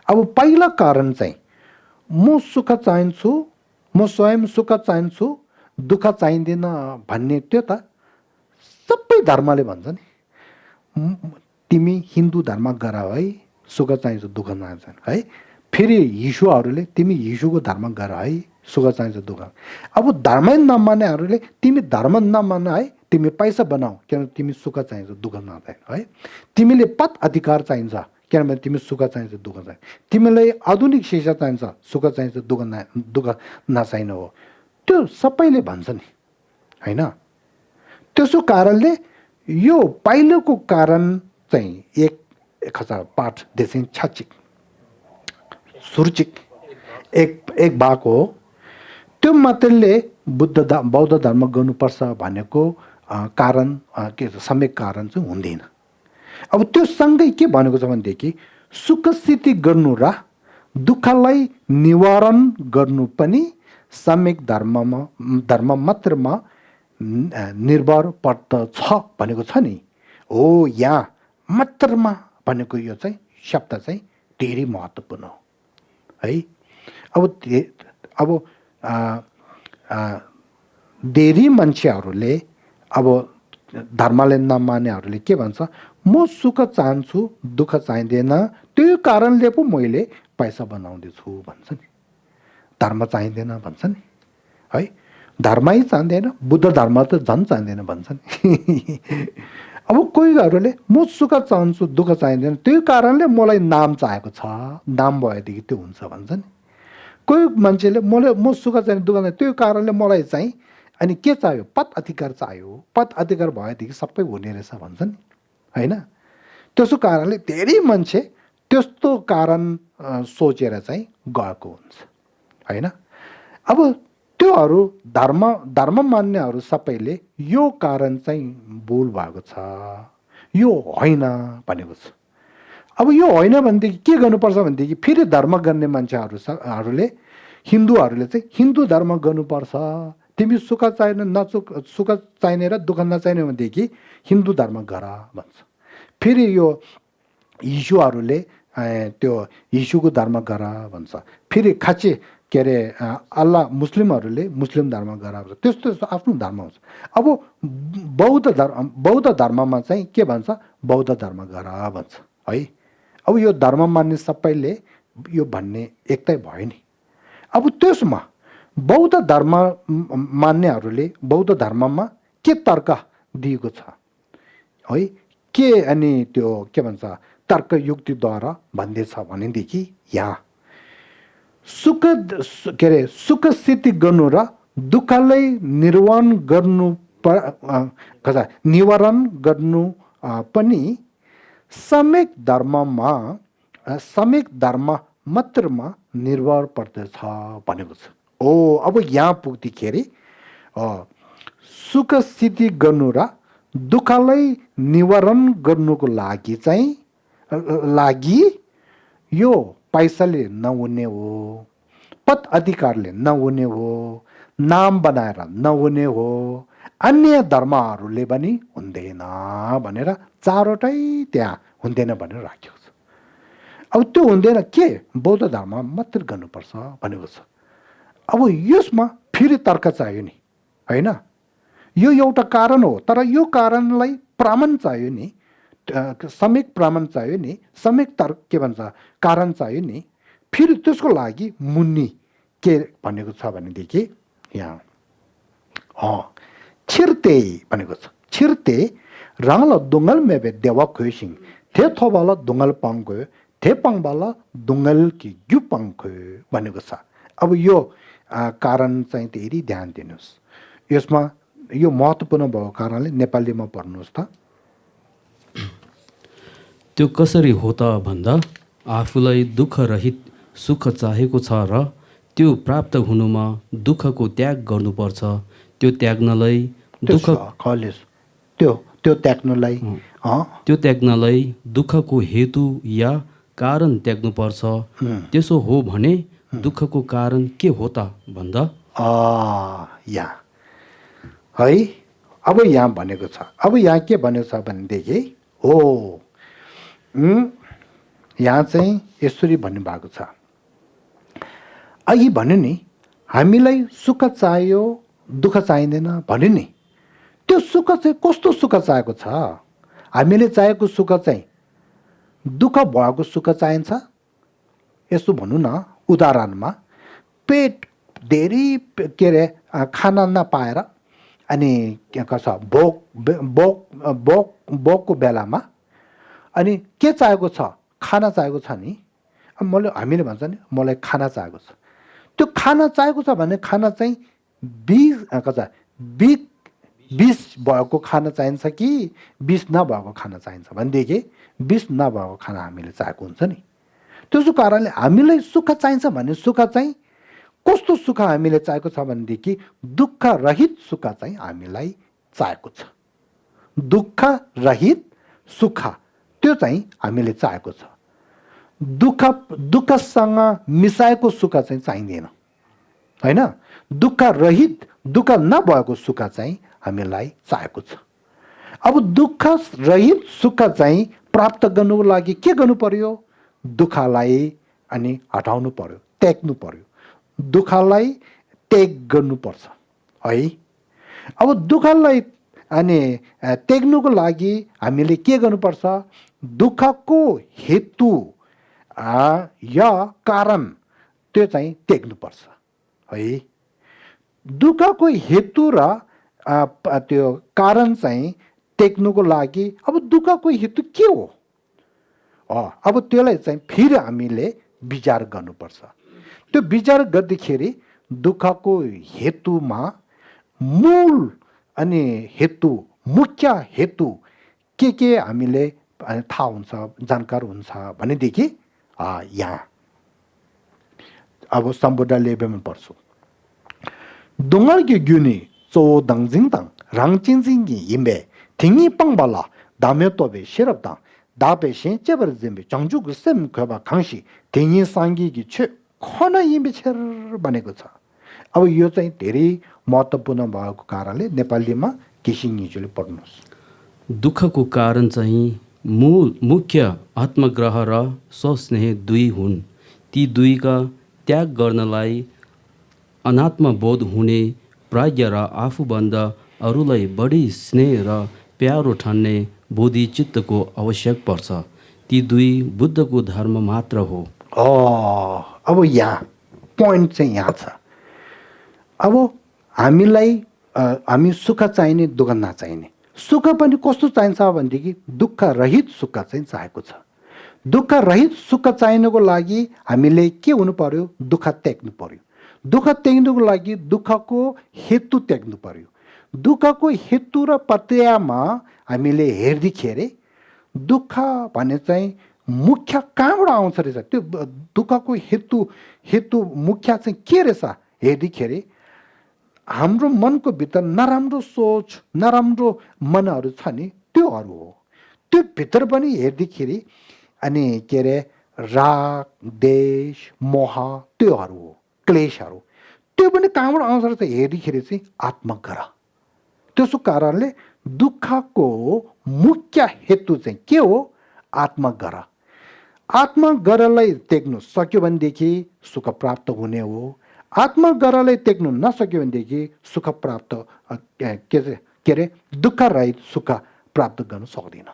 S1: अब पहिलो कारण चाहिँ म सुख चाहन्छु, म स्वयं सुख चाहन्छु, दुःख चाहिँदैन भन्ने त्यो त सबै धर्मले भन्छ नि। तिमी हिन्दू धर्म गर है, सुख चाहिन्छ दुःख चाहन्छ है। फेरि यीशुहरूले तिमी यीशुको धर्म गर है, सुख चाहिन्छ दुःख। अब धर्मै नमान्नेहरूले तिमी धर्म नमान है, तिमी पैसा बनाऊ किनभने तिमी सुख चाहिन्छ दुःख नचाहिँ है। तिमीले पद अधिकार चाहिन्छ किनभने तिमी सुख चाहिन्छ दुःख चाहिन्छ। तिमीलाई आधुनिक शिक्षा चाहिन्छ, सुख चाहिन्छ दुःख नचाहिँ हो। त्यो सबैले भन्छ नि होइन। त्यसो कारणले यो पहिलोको कारण चाहिँ एक हजार पाठ देशिङ छाचिक सुर्चिक एक भाग हो। त्यो मात्रले बौद्ध धर्म गर्नुपर्छ भनेको कारण के सम्यक कारण चाहिँ हुँदैन। अब त्यो सँगै के भनेको छ भनेदेखि सुख स्थिति गर्नु र दुःखलाई निवारण गर्नु पनि सम्यक धर्म मात्रमा निर्भर पर्दछ भनेको छ नि। हो यहाँ मात्रमा भनेको यो चाहिँ शब्द चाहिँ धेरै महत्त्वपूर्ण हो है। अब धेरै मान्छेहरूले अब धर्मले नमान्नेहरूले के भन्छ, म सुख चाहन्छु दुःख चाहिँदैन त्यो कारणले पो मैले पैसा बनाउँदैछु भन्छ नि। धर्म चाहिँदैन भन्छ नि है। धर्मै चाहिँदैन, बुद्ध धर्म त झन् चाहिँदैन भन्छ नि। अब कोहीहरूले म सुख चाहन्छु दुःख चाहिँदैन त्यो कारणले मलाई नाम चाहेको छ, नाम भएदेखि त्यो हुन्छ भन्छ नि। कोही मान्छेले म सुख चाहिने दुःख चाहिने त्यो कारणले मलाई चाहिँ अनि के चाहियो, पद अधिकार चाहियो, पद अधिकार भएदेखि सबै हुने रहेछ भन्छ नि होइन। त्यसो कारणले धेरै मान्छे त्यस्तो कारण सोचेर चाहिँ गएको हुन्छ होइन। अब त्योहरू धर्म मान्नेहरू सबैले यो कारण चाहिँ भुल भएको छ, यो होइन भनेको छ। अब यो होइन भनेदेखि के गर्नुपर्छ भनेदेखि फेरि धर्म गर्ने मान्छेहरूले हिन्दूहरूले चाहिँ हिन्दू धर्म गर्नुपर्छ, तिमी सुख चाहिने सुख चाहिने र दुःख नचाहिने भनेदेखि हिन्दू धर्म गर भन्छ। फेरि यो यीशुहरूले त्यो यीशुको धर्म गर भन्छ। फेरि खाँचे के अरे अल्लाह मुस्लिमहरूले मुस्लिम धर्म गर भन्छ। त्यस्तो आफ्नो धर्म हुन्छ। अब बौद्ध धर्ममा चाहिँ के भन्छ, बौद्ध धर्म गर भन्छ है। अब यो धर्म मान्ने सबैले यो भन्ने एकतै भयो नि। अब त्यसमा बौद्ध धर्म मान्नेहरूले बौद्ध धर्ममा के तर्क दिएको छ है, के अनि त्यो के भन्छ तर्क युक्तिद्वारा भन्दैछ भनेदेखि यहाँ सुख स्थिति गर्नु र दुःखलाई निवारण गर्नु पनि सम्यक धर्म मात्रमा निर्भर पर्दछ भनेको छ। ओ अब यहाँ पुग्दाखेरि सुख स्थिति गर्नु र दुःखलाई निवारण गर्नुको लागि यो पैसाले नहुने हो, पद अधिकारले नहुने हो, नाम बनाएर नहुने हो, अन्य धर्महरूले पनि हुँदैन भनेर चारवटै त्यहाँ हुँदैन भनेर राखेको छ। अब त्यो हुँदैन के बौद्ध धर्म मात्र गर्नुपर्छ भनेको छ। अब यसमा फेरि तर्क चाहियो नि होइन। यो एउटा कारण हो तर यो कारणलाई प्रमाण चाहियो नि, सम्यक प्रमाण चाहियो नि, सम्यक तर्क के भन्छ कारण चाहियो नि। फेरि त्यसको लागि मुनि के भनेको छ भनेदेखि यहाँ छिर्ते भनेको छ। छिर्ते राङल दुङ्गल मेबे देवा खोसिङ थे थोबाला दुङ्गल पाङ्को थे पाङबाला दुङ्गल कि ग्यु पाङ्को भनेको छ। अब यो कारण चाहिँ धेरै ध्यान दिनुहोस्। यसमा यो महत्त्वपूर्ण भएको कारणले नेपालीमा पढ्नुहोस् त।
S2: त्यो कसरी हो त भन्दा आफूलाई दुःख रहित सुख चाहेको छ र त्यो प्राप्त हुनुमा दुःखको त्याग गर्नुपर्छ। त्यो त्याग्नलाई
S1: त्यो
S2: दुःख
S1: कलेज त्यो त्यो त्याग्नलाई
S2: त्यो त्याग्नलाई दुःखको हेतु या कारण त्याग्नुपर्छ। त्यसो हो भने दुःखको कारण के हो त भन्दा
S1: यहाँ है अब यहाँ भनेको छ। अब यहाँ के भनेको छ भनेदेखि हो यहाँ चाहिँ यसरी भन्नुभएको छ। अघि भन्यो नि हामीलाई सुख चाहियो दुःख चाहिँदैन भन्यो नि। त्यो सुख चाहिँ कस्तो सुख चाहेको छ? हामीले चाहेको सुख चाहिँ दुःख भएको सुख चाहिन्छ। यसो भनौँ न, उदाहरणमा पेट धेरै के अरे खाना नपाएर अनि के कस भोकको बेलामा अनि के चाहेको छ? खाना चाहेको छ नि। मैले हामीले भन्छ नि मलाई खाना चाहेको छ। त्यो खाना चाहेको छ भने खाना चाहिँ विष भएको खाना चाहिन्छ कि विष नभएको खाना चाहिन्छ भनेदेखि विष नभएको खाना हामीले चाहेको हुन्छ नि। त्यसो कारणले हामीलाई सुख चाहिन्छ भने सुख चाहिँ कस्तो सुख हामीले चाहेको छ भनेदेखि दुःख रहित सुख चाहिँ हामीलाई चाहेको छ। दुःख रहित सुख त्यो चाहिँ हामीले चाहेको छ। दुःखसँग मिसाएको सुख चाहिँ चाहिँदैन होइन। दुःख रहित दुःख नभएको सुख चाहिँ हामीलाई चाहेको छ। अब दुःख रहित सुख चाहिँ प्राप्त गर्नुको लागि के गर्नु पर्यो? दुःखलाई अनि हटाउनु पर्यो, त्याग्नु पर्यो। दुःखलाई त्याग गर्नुपर्छ है। अब दुःखलाई अनि त्याग्नुको लागि हामीले के गर्नुपर्छ? दुःखको हेतु या कारण त्यो चाहिँ त्याग्नुपर्छ है। दुःखको हेतु र त्यो कारण चाहिँ त्याग्नुको लागि अब दुःखको हेतु के हो? अब त्यसलाई चाहिँ फेरि हामीले विचार गर्नुपर्छ। त्यो विचार गर्दाखेरि दुःखको हेतुमा मूल अनि हेतु मुख्य हेतु के हामीले थाहा हुन्छ, जानकार हुन्छ भनेदेखि यहाँ अब सम्बुद्ध लेबेमा पढ्छु। 동알기 균이 조당징당 랑징징기 임베 팅이빵발라 다메토베 시럽당 다베 신제버즈임베 정주그 셈 그바 강시 팅이 상기기 최 코나 임베 체르 बनेको छ। अब यो चाहिँ धेरै महत्त्वपूर्ण भएको कारणले नेपालीमा किसिङिजुले पढ्नुस्।
S2: दुःखको कारण चाहिँ मुख्य आत्मग्रह र स्वस्नेह दुई हुन्। ती दुईका त्याग गर्नलाई अनात्मबोध हुने प्राज्ञ र आफूभन्दा अरूलाई बढी स्नेह र प्यारो ठान्ने बोधिचित्तको आवश्यक पर्छ। ती दुई बुद्धको धर्म मात्र हो।
S1: अब यहाँ पोइन्ट चाहिँ यहाँ छ। अब हामी सुख चाहिने दुःख नचाहिने। सुख पनि कस्तो चाहिन्छ भनेदेखि दुःख रहित सुख चाहिँ चाहेको छ। दुःख रहित सुख चाहिनको लागि हामीले के हुनु पर्यो? दुःख त्याग्नु पर्यो। दुःख त्याग्नुको लागि दुःखको हेतु त्याग्नु पर्यो। दुःखको हेतु र प्रत्ययमा हामीले हेर्दाखेरि दुःख भने चाहिँ मुख्य कहाँबाट आउँछ रहेछ? त्यो दुःखको हेतु मुख्य चाहिँ के रहेछ हेर्दाखेरि हाम्रो मनको भित्र नराम्रो सोच नराम्रो मनहरू छ नि त्योहरू हो। त्यो भित्र पनि हेर्दाखेरि अनि के अरे राग देश मोह त्योहरू हो, क्लेशहरू। त्यो पनि कहाँबाट आउँछ रहेछ हेर्दाखेरि चाहिँ आत्मग्रह। त्यसो कारणले दुःखको मुख्य हेतु चाहिँ के हो? आत्मग्रह। आत्मग्रहलाई त्याग्नु सक्यो भनेदेखि सुख प्राप्त हुने हो। आत्मग्रहलाई त्याग्नु नसक्यो भनेदेखि सुख प्राप्त के अरे दुःख रहित सुख प्राप्त गर्न सक्दैन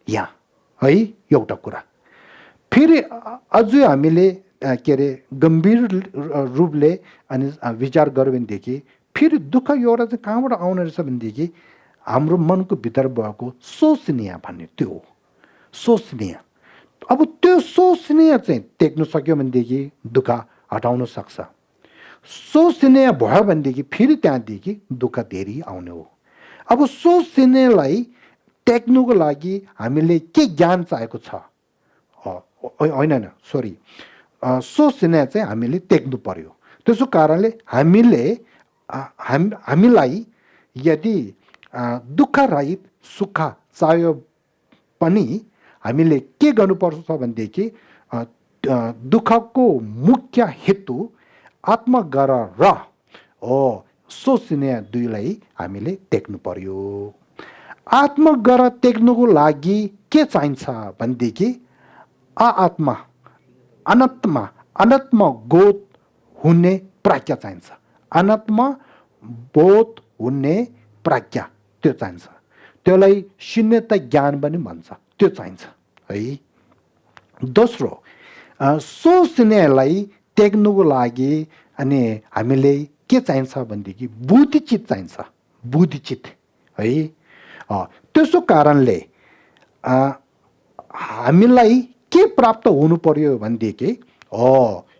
S1: यहाँ है। एउटा कुरा फेरि अझै हामीले के अरे गम्भीर रूपले अनि विचार गर्यो भनेदेखि फेरि दुःख एउटा चाहिँ कहाँबाट आउने रहेछ भनेदेखि हाम्रो मनको भित्र भएको सोचनीय भन्ने त्यो हो। सोचनीय। अब त्यो सोचनीय चाहिँ त्याग्नु सक्यो भनेदेखि दुःख हटाउन सक्छ। सोचनीय भयो भनेदेखि फेरि त्यहाँदेखि दुःख धेरै आउने हो। अब सोचनीयलाई त्याग्नुको लागि हामीले के ज्ञान चाहिएको छ? होइन सरी, सोचनीय चाहिँ हामीले त्याग्नु पर्यो। त त्यसो कारणले हामीलाई यदि दुःख रहित सुख चाहियो पनि हामीले के गर्नुपर्छ भनेदेखि दुःखको मुख्य हेतु आत्मगर र सोच्ने दुईलाई हामीले देख्नु पर्यो। आत्मगर देख्नुको लागि के चाहिन्छ भनेदेखि अनात्मा बोध हुने प्रज्ञा चाहिन्छ। अनात्मा बोध हुने प्रज्ञा त्यो चाहिन्छ। त्यसलाई शून्यता ज्ञान पनि भन्छ, त्यो चाहिन्छ है। दोस्रो सोच्नेलाई देख्नुको लागि अनि हामीले के चाहिन्छ भनेदेखि बुद्धिचित चाहिन्छ, बुद्धिचित है। त्यसो कारणले हामीलाई के प्राप्त हुनु पर्यो भनेदेखि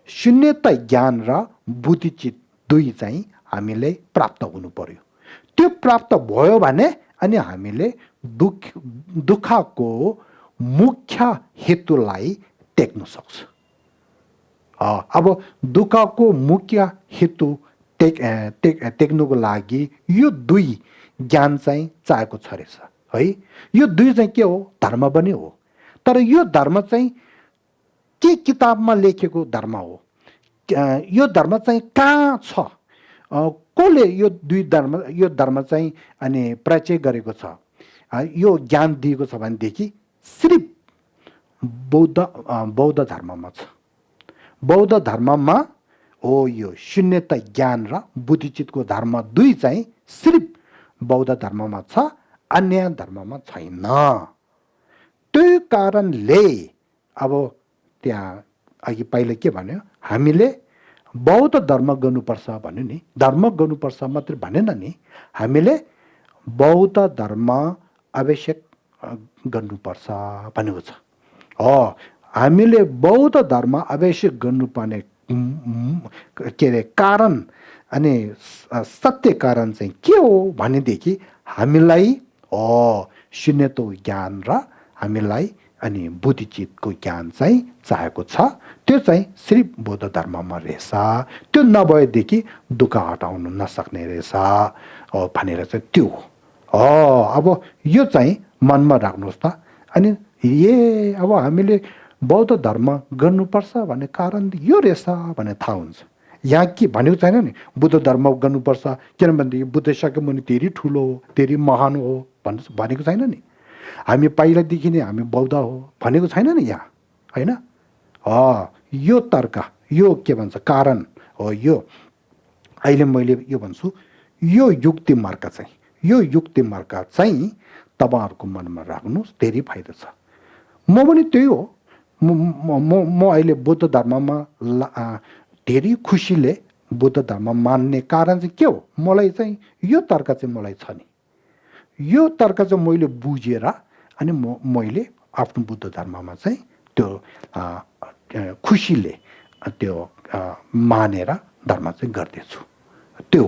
S1: शून्यता ज्ञान र बुद्धिचित दुई चाहिँ हामीले प्राप्त हुनु पर्यो। त्यो प्राप्त भयो भने अनि हामीले दुःखको मुख्य हेतुलाई देख्न सक्छ। अब दुःखको मुख्य हेतु देख्नुको लागि यो दुई ज्ञान चाहिँ चाहिएको छ रहेछ है। यो दुई चाहिँ के हो? धर्म पनि हो। तर यो धर्म चाहिँ के किताबमा लेखेको धर्म हो? यो धर्म चाहिँ कहाँ छ? कसले यो धर्म चाहिँ अनि परिचय गरेको छ, यो ज्ञान दिएको छ भनेदेखि सिर्फ बौद्ध धर्ममा छ। बौद्ध धर्ममा यो शून्यता ज्ञान र बुद्धिचितको धर्म दुई चाहिँ सिर्फ बौद्ध धर्ममा छ, अन्य धर्ममा छैन। त्यो कारणले अब त्यहाँ अघि पहिले के भन्यो, हामीले बौद्ध धर्म गर्नुपर्छ भन्यो नि, धर्म गर्नुपर्छ मात्र भनेन नि, हामीले बौद्ध धर्म आवश्यक गर्नुपर्छ भनेको छ। हामीले बौद्ध धर्म आवश्यक गर्नुपर्ने के अरे कारण अनि सत्य कारण चाहिँ के हो भनेदेखि हामीलाई शून्यता ज्ञान र हामीलाई अनि बुद्धिचितको ज्ञान चाहिँ चाहिएको छ। त्यो चाहिँ सिर्फ बौद्ध धर्ममा रहेछ। त्यो नभएदेखि दुःख हटाउनु नसक्ने रहेछ भनेर चाहिँ त्यो हो। अब यो चाहिँ मनमा राख्नुहोस् त। अनि अब हामीले बौद्ध धर्म गर्नुपर्छ भन्ने कारण यो रहेछ भन्ने थाहा हुन्छ। यहाँ के भनेको छैन नि बुद्ध धर्म गर्नुपर्छ किनभनेदेखि बुद्ध शाक्यमुनि धेरै ठुलो हो, धेरै महान हो भनेको छैन नि। हामी पहिलादेखि नै हामी बौद्ध हो भनेको छैन नि यहाँ, होइन? यो तर्क, यो के भन्छ कारण हो। यो अहिले मैले यो भन्छु, यो युक्ति मार्ग चाहिँ तपाईँहरूको मनमा राख्नुहोस्, धेरै फाइदा छ। म पनि त्यही हो। म अहिले बुद्ध धर्ममा धेरै खुसीले बुद्ध धर्म मान्ने कारण चाहिँ के हो? मलाई चाहिँ यो तर्क चाहिँ मलाई छ नि। यो तर्क चाहिँ मैले बुझेर अनि मैले आफ्नो बुद्ध धर्ममा चाहिँ त्यो खुसीले त्यो मानेर धर्म चाहिँ गर्दैछु। त्यो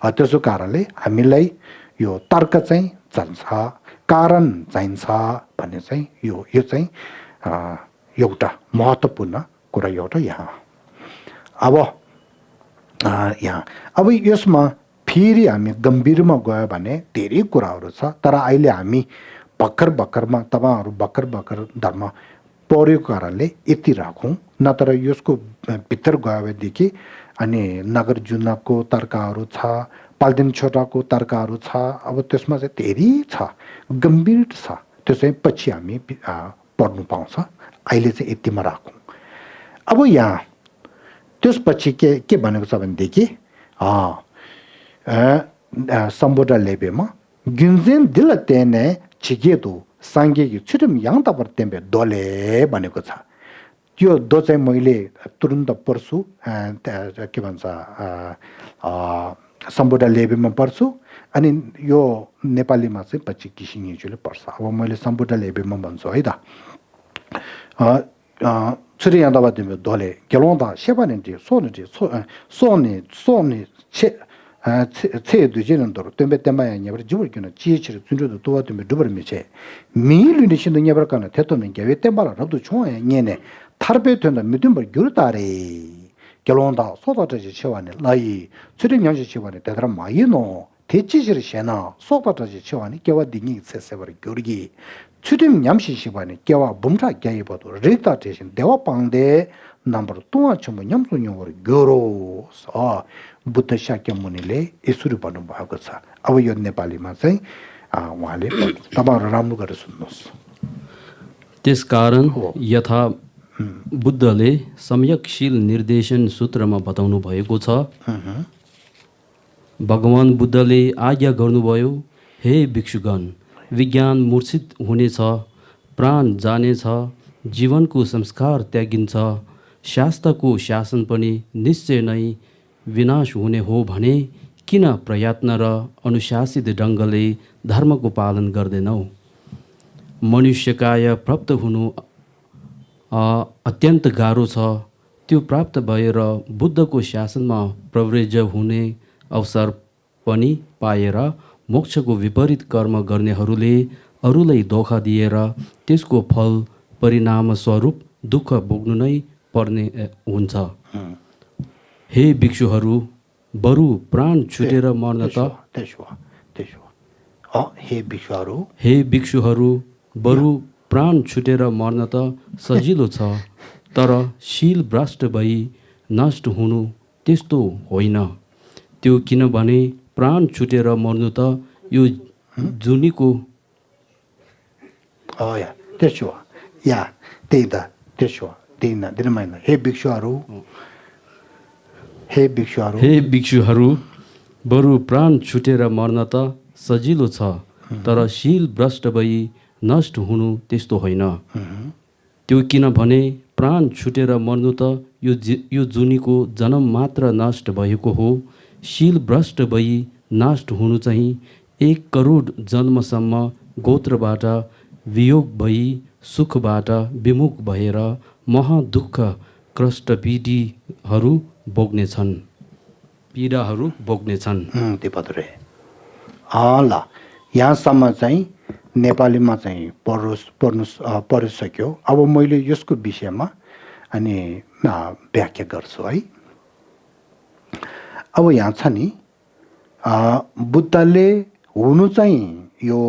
S1: त्यसो कारणले हामीलाई यो तर्क चाहिँ चाहिन्छ, कारण चाहिन्छ भन्ने चाहिँ यो चाहिँ एउटा महत्त्वपूर्ण कुरा एउटा यहाँ। अब यसमा फेरि हामी गम्भीरमा गयो भने धेरै कुराहरू छ। तर अहिले हामी भर्खरमा तपाईँहरू भर्खर धर्म पढेको कारणले यति राखौँ। नत्र यसको भित्र गयो भनेदेखि अनि नागार्जुनको तर्कहरू छ, पाल्देन छोटाको तर्कहरू छ। अब त्यसमा चाहिँ धेरै छ, गम्भीर छ। त्यो चाहिँ पछि हामी पढ्नु पाउँछ। अहिले चाहिँ यतिमा राखौँ। अब यहाँ त्यसपछि के भनेको छ भनेदेखि सम्बोधा लेबेमा गिन्जेन दिल तेने छिगेदो साङ्गेकी छिटम याङ तपर तेम्बे दोले भनेको छ। त्यो दो चाहिँ मैले तुरुन्त पढ्छु, के भन्छ सम्बोधा लेबेमा पढ्छु अनि यो नेपालीमा चाहिँ पछि किसिङज्यूले पढ्छ। अब मैले सम्बोधा लेबेमा भन्छु है त। छिटो याङ तपर तेम्बे दोले गेलोदा सेपानेन्टी सोने 체 두지는 도로 템베 때마야 냐버 주버기는 지치를 준저도 도와주면 두버미체 미일리는 신도 냐버가는 대토는 게왜 때마라 럽도 좋아해 녀네 타르베 된다 믿음 걸 교르다래 결혼다 소다지 치와네 라이 추린 양지 치와네 대드라 마이노 대치지를 셔나 소다지 치와네 개와 딩이 세세버리 교리기 추림 냠시 시바네 개와 봄차 개이버도 레다 대신 대와 방대 넘버 또한 좀 냠소용으로 교로서 부터 시작해문이래 이수를 받는 바고서 아버지 네팔이만 चाहिँ उहाँले तपाईहरु राम्रो गरेर सुन्नुहोस्
S2: त्यसकारण यथा बुद्धले सम्यकशील निर्देशन सूत्रमा बताउनु भएको छ भगवान बुद्धले आज्ञा गर्नुभयो हे भिक्षुगण विज्ञान मूर्छित हुनेछ प्राण जानेछ जीवनको संस्कार त्यागिन्छ शास्त्रको शासन पनि निश्चय नै विनाश हुने हो भने किन प्रयत्न र अनुशासित ढङ्गले धर्मको पालन गर्दैनौ मनुष्यकाय प्राप्त हुनु अत्यन्त गाह्रो छ त्यो प्राप्त भएर बुद्धको शासनमा प्रव्रज हुने अवसर पनि पाएर मोक्षको विपरीत कर्म गर्नेहरूले अरूलाई धोका दिएर त्यसको फल परिणामस्वरूप दुःख भोग्नु नै पर्ने हुन्छ हे भिक्षुहरू बरु प्राण छुटेर मर्न त हे भिक्षुहरू बरु प्राण छुटेर मर्न त सजिलो छ तर शील भ्रष्ट भई नष्ट हुनु त्यस्तो होइन त्यो किनभने प्राण छुटेर मर्नु त यो जुनीको हे भिक्षुहरू बरु प्राण छुटेर मर्न त सजिलो छ तर शील भ्रष्ट भई नष्ट हुनु त्यस्तो होइन त्यो किनभने प्राण छुटेर मर्नु त यो जुनीको जन्म मात्र नष्ट भएको हो शील भ्रष्ट भई नष्ट हुनु चाहिँ 1 करोड जन्मसम्म गोत्रबाट वियोग भई सुखबाट विमुख भएर महादुःख कष्ट पीडाहरू भोग्नेछन्
S1: त्यो पत्रे ल यहाँसम्म चाहिँ नेपालीमा चाहिँ पढिसक्यो अब मैले यसको विषयमा अनि व्याख्या गर्छु है अब यहाँ छ नि बुद्धले हुनु चाहिँ यो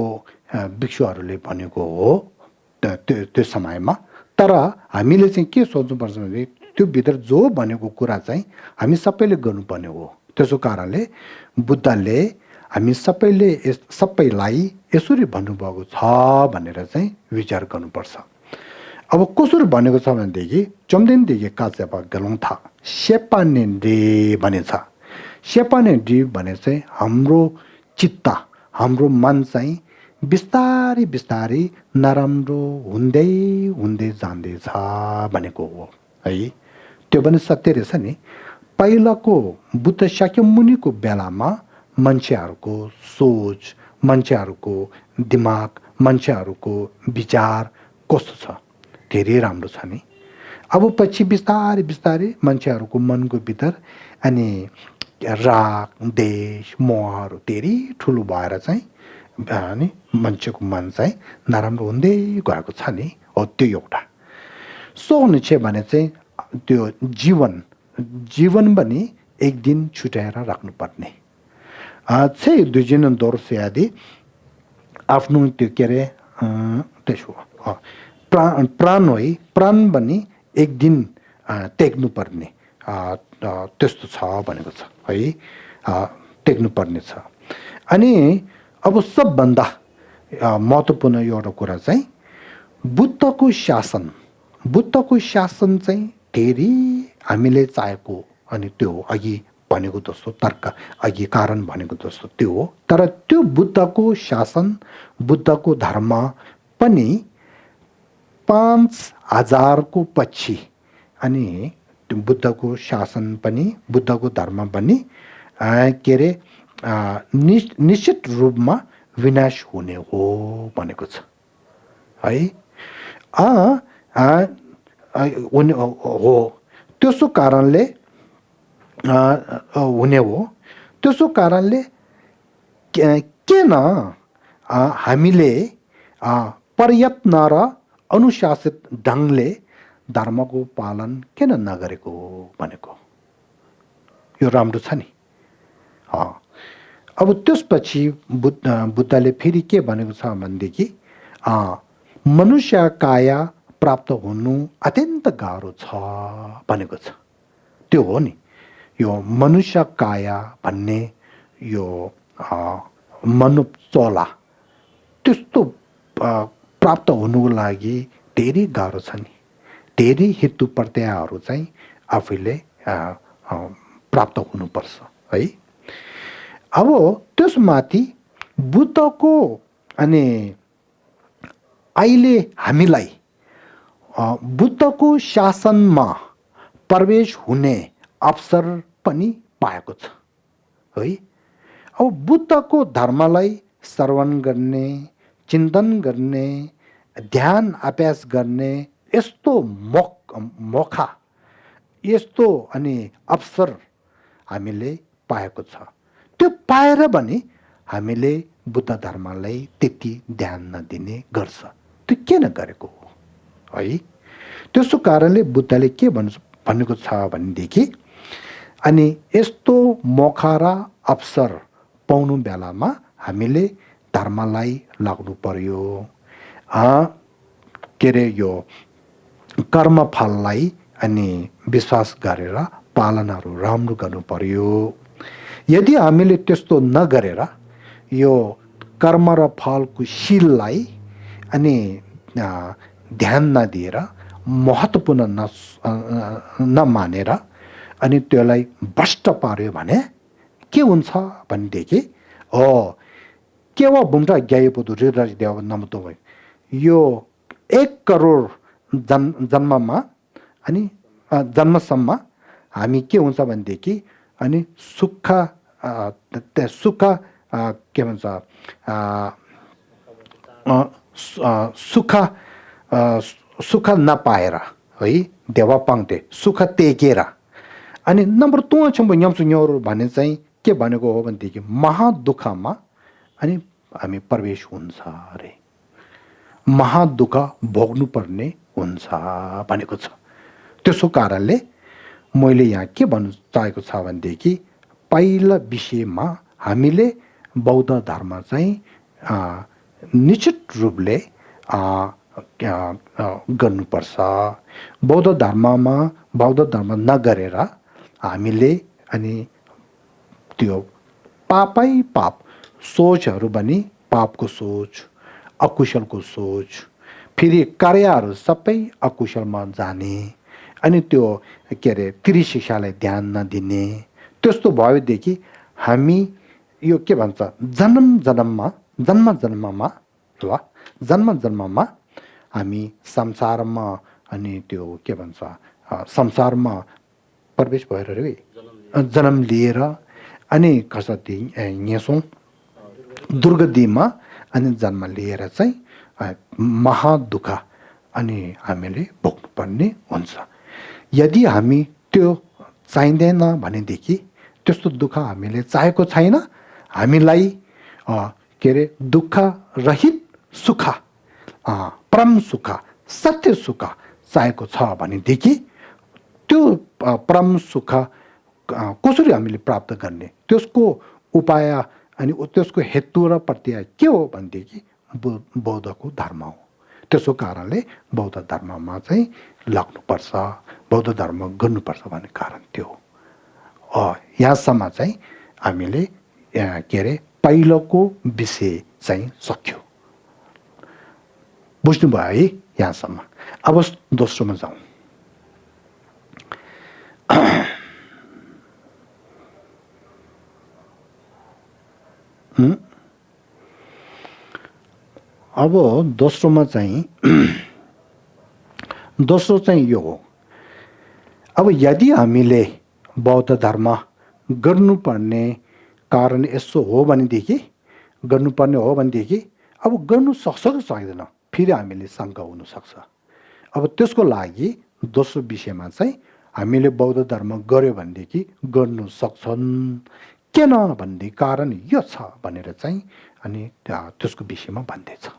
S1: भिक्षुहरूले भनेको हो त्यो समयमा तर हामीले चाहिँ के सोच्नुपर्छ भने त्यो भित्र जो भनेको कुरा चाहिँ हामी सबैले गर्नुपर्ने हो त्यसो कारणले बुद्धले हामी सबैलाई यसरी भन्नुभएको छ भनेर चाहिँ विचार गर्नुपर्छ अब कसरी भनेको छ भनेदेखि चम्देनदेखि काचेपा गलौथा सेपानेन्डे भनेछ सेपानेन्डे भने चाहिँ हाम्रो चित्त हाम्रो मन चाहिँ बिस्तारै बिस्तारै नराम्रो हुँदै हुँदै जाँदैछ भनेको हो है त्यो पनि सत्य रहेछ नि पहिलाको बुद्ध शाक्यमुनिको बेलामा मान्छेहरूको सोच मान्छेहरूको दिमाग मान्छेहरूको विचार कस्तो छ धेरै राम्रो छ नि अब पछि बिस्तारै बिस्तारै मान्छेहरूको मनको भित्र अनि राग देश मोहहरू धेरै ठुलो भएर चाहिँ अनि मान्छेको मन चाहिँ नराम्रो हुँदै गएको छ नि हो त्यो एउटा सो हुने छ भने चाहिँ त्यो जीवन पनि एक दिन छुट्याएर राख्नुपर्ने चाहिँ 2012 आदि आफ्नो त्यो के अरे त्यसो प्राण पनि एक दिन त्याग्नुपर्ने त्यस्तो छ भनेको छ है त्याग्नुपर्ने छ अनि अब सबभन्दा महत्त्वपूर्ण एउटा कुरा चाहिँ बुद्धको शासन चाहिँ धेरै हामीले चाहेको अनि त्यो अघि भनेको जस्तो तर्क अघि कारण भनेको जस्तो त्यो हो तर त्यो बुद्धको शासन बुद्धको धर्म पनि 5000 को पछि अनि बुद्धको शासन पनि बुद्धको धर्म पनि के अरे निश्चित रूपमा विनाश हुने हो भनेको छ है हो त्यसो कारणले हुने हो त्यसो कारणले किन हामीले प्रयत्न र अनुशासित ढङ्गले धर्मको पालन किन नगरेको भनेको यो राम्रो छ नि। अब त्यसपछि बुद्धले फेरि के भनेको छ भनेदेखि मनुष्य काया प्राप्त हुनु अत्यन्त गाह्रो छ भनेको छ। त्यो हो नि, यो मनुष्य काया भन्ने यो मनुष्य चोला त्यस्तो प्राप्त हुनुको लागि धेरै गाह्रो छ नि। धेरै हेतु प्रत्ययहरू चाहिँ आफैले प्राप्त हुनुपर्छ है। अब त्यसमाथि बुद्धको अनि अहिले हामीलाई बुद्धको शासनमा प्रवेश हुने अवसर पनि पाएको छ है। अब बुद्धको धर्मलाई श्रवण गर्ने, चिन्तन गर्ने, ध्यान अभ्यास गर्ने यस्तो मौका, यस्तो अनि अवसर हामीले पाएको छ। त्यो पाएर पनि हामीले बुद्ध धर्मलाई त्यति ध्यान नदिने गर्छ। त्यो किन गरेको हो है। त्यसो कारणले बुद्धले के भनेको छ भनेदेखि अनि यस्तो मौका र अवसर पाउनु बेलामा हामीले धर्मलाई लाग्नु पर्यो। के अरे यो कर्मफललाई अनि विश्वास गरेर पालनहरू राम्रो गर्नु पर्यो। यदि हामीले त्यस्तो नगरेर यो कर्म र फलको शीललाई अनि ध्यान नदिएर महत्त्वपूर्ण नमानेर अनि त्यसलाई भ्रष्ट पार्यो भने के हुन्छ भनेदेखि केवा बुम्टा ग्याएपदु रिराज देव नमतो भयो। यो 1 करोड जन्ममा अनि जन्मसम्म हामी के हुन्छ भनेदेखि अनि सुख के भन्छ सुख नपाएर है देवा पाङ्ते सुख तेकेर अनि नम्बर 2 छम्बो न्याम्सु न्योरो भने चाहिँ के भनेको हो भनेदेखि महादुःखमा अनि हामी प्रवेश हुन्छ अरे, महादुःख भोग्नु पर्ने हुन्छ भनेको छ। त्यसो कारणले मैले यहाँ के भन्नु चाहेको छ भनेदेखि पहिला विषयमा हामीले बौद्ध धर्म चाहिँ निश्चित रूपले गर्नुपर्छ। बौद्ध धर्म नगरेर हामीले अनि त्यो पाप सोचहरू पनि पापको सोच, अकुशलको सोच, फेरि कार्यहरू सबै अकुशलमा जाने अनि त्यो के अरे त्रिशिक्षालाई ध्यान नदिने त्यस्तो भएदेखि हामी यो के भन्छ जन्म जन्ममा हामी संसारमा अनि त्यो के भन्छ संसारमा प्रवेश भएर जन्म लिएर अनि कसरी यहाँसौँ दुर्गतिमा अनि जन्म लिएर चाहिँ महादुःख अनि हामीले भोग्नुपर्ने हुन्छ। यदि हामी त्यो चाहिँदैन भनेदेखि त्यस्तो दुःख हामीले चाहेको छैन, हामीलाई के अरे दुःख रहित सुख, परम सुख, सत्य सुख चाहेको छ भनेदेखि त्यो परम सुख कसरी हामीले प्राप्त गर्ने, त्यसको उपाय अनि त्यसको हेतु र प्रत्यय के हो भनेदेखि बौद्धको धर्म हो। त्यसो कारणले बौद्ध धर्ममा चाहिँ लाग्नुपर्छ, बौद्ध धर्म गर्नुपर्छ भन्ने कारण त्यो हो। यहाँसम्म चाहिँ हामीले के अरे पहिलोको विषय चाहिँ सक्यो, बुझ्नुभयो है यहाँसम्म। अब दोस्रोमा जाउँ। अब दोस्रोमा चाहिँ दोस्रो चाहिँ यो हो, अब यदि हामीले बौद्ध धर्म गर्नुपर्ने कारण यसो हो भनेदेखि अब गर्नु सक्छ कि सक्दैन फेरि हामीले शङ्का हुनसक्छ। अब त्यसको लागि दोस्रो विषयमा चाहिँ हामीले बौद्ध धर्म गर्यो भनेदेखि गर्नु सक्छन् किन भन्ने कारण यो छ भनेर चाहिँ अनि त्यसको विषयमा भन्दैछ।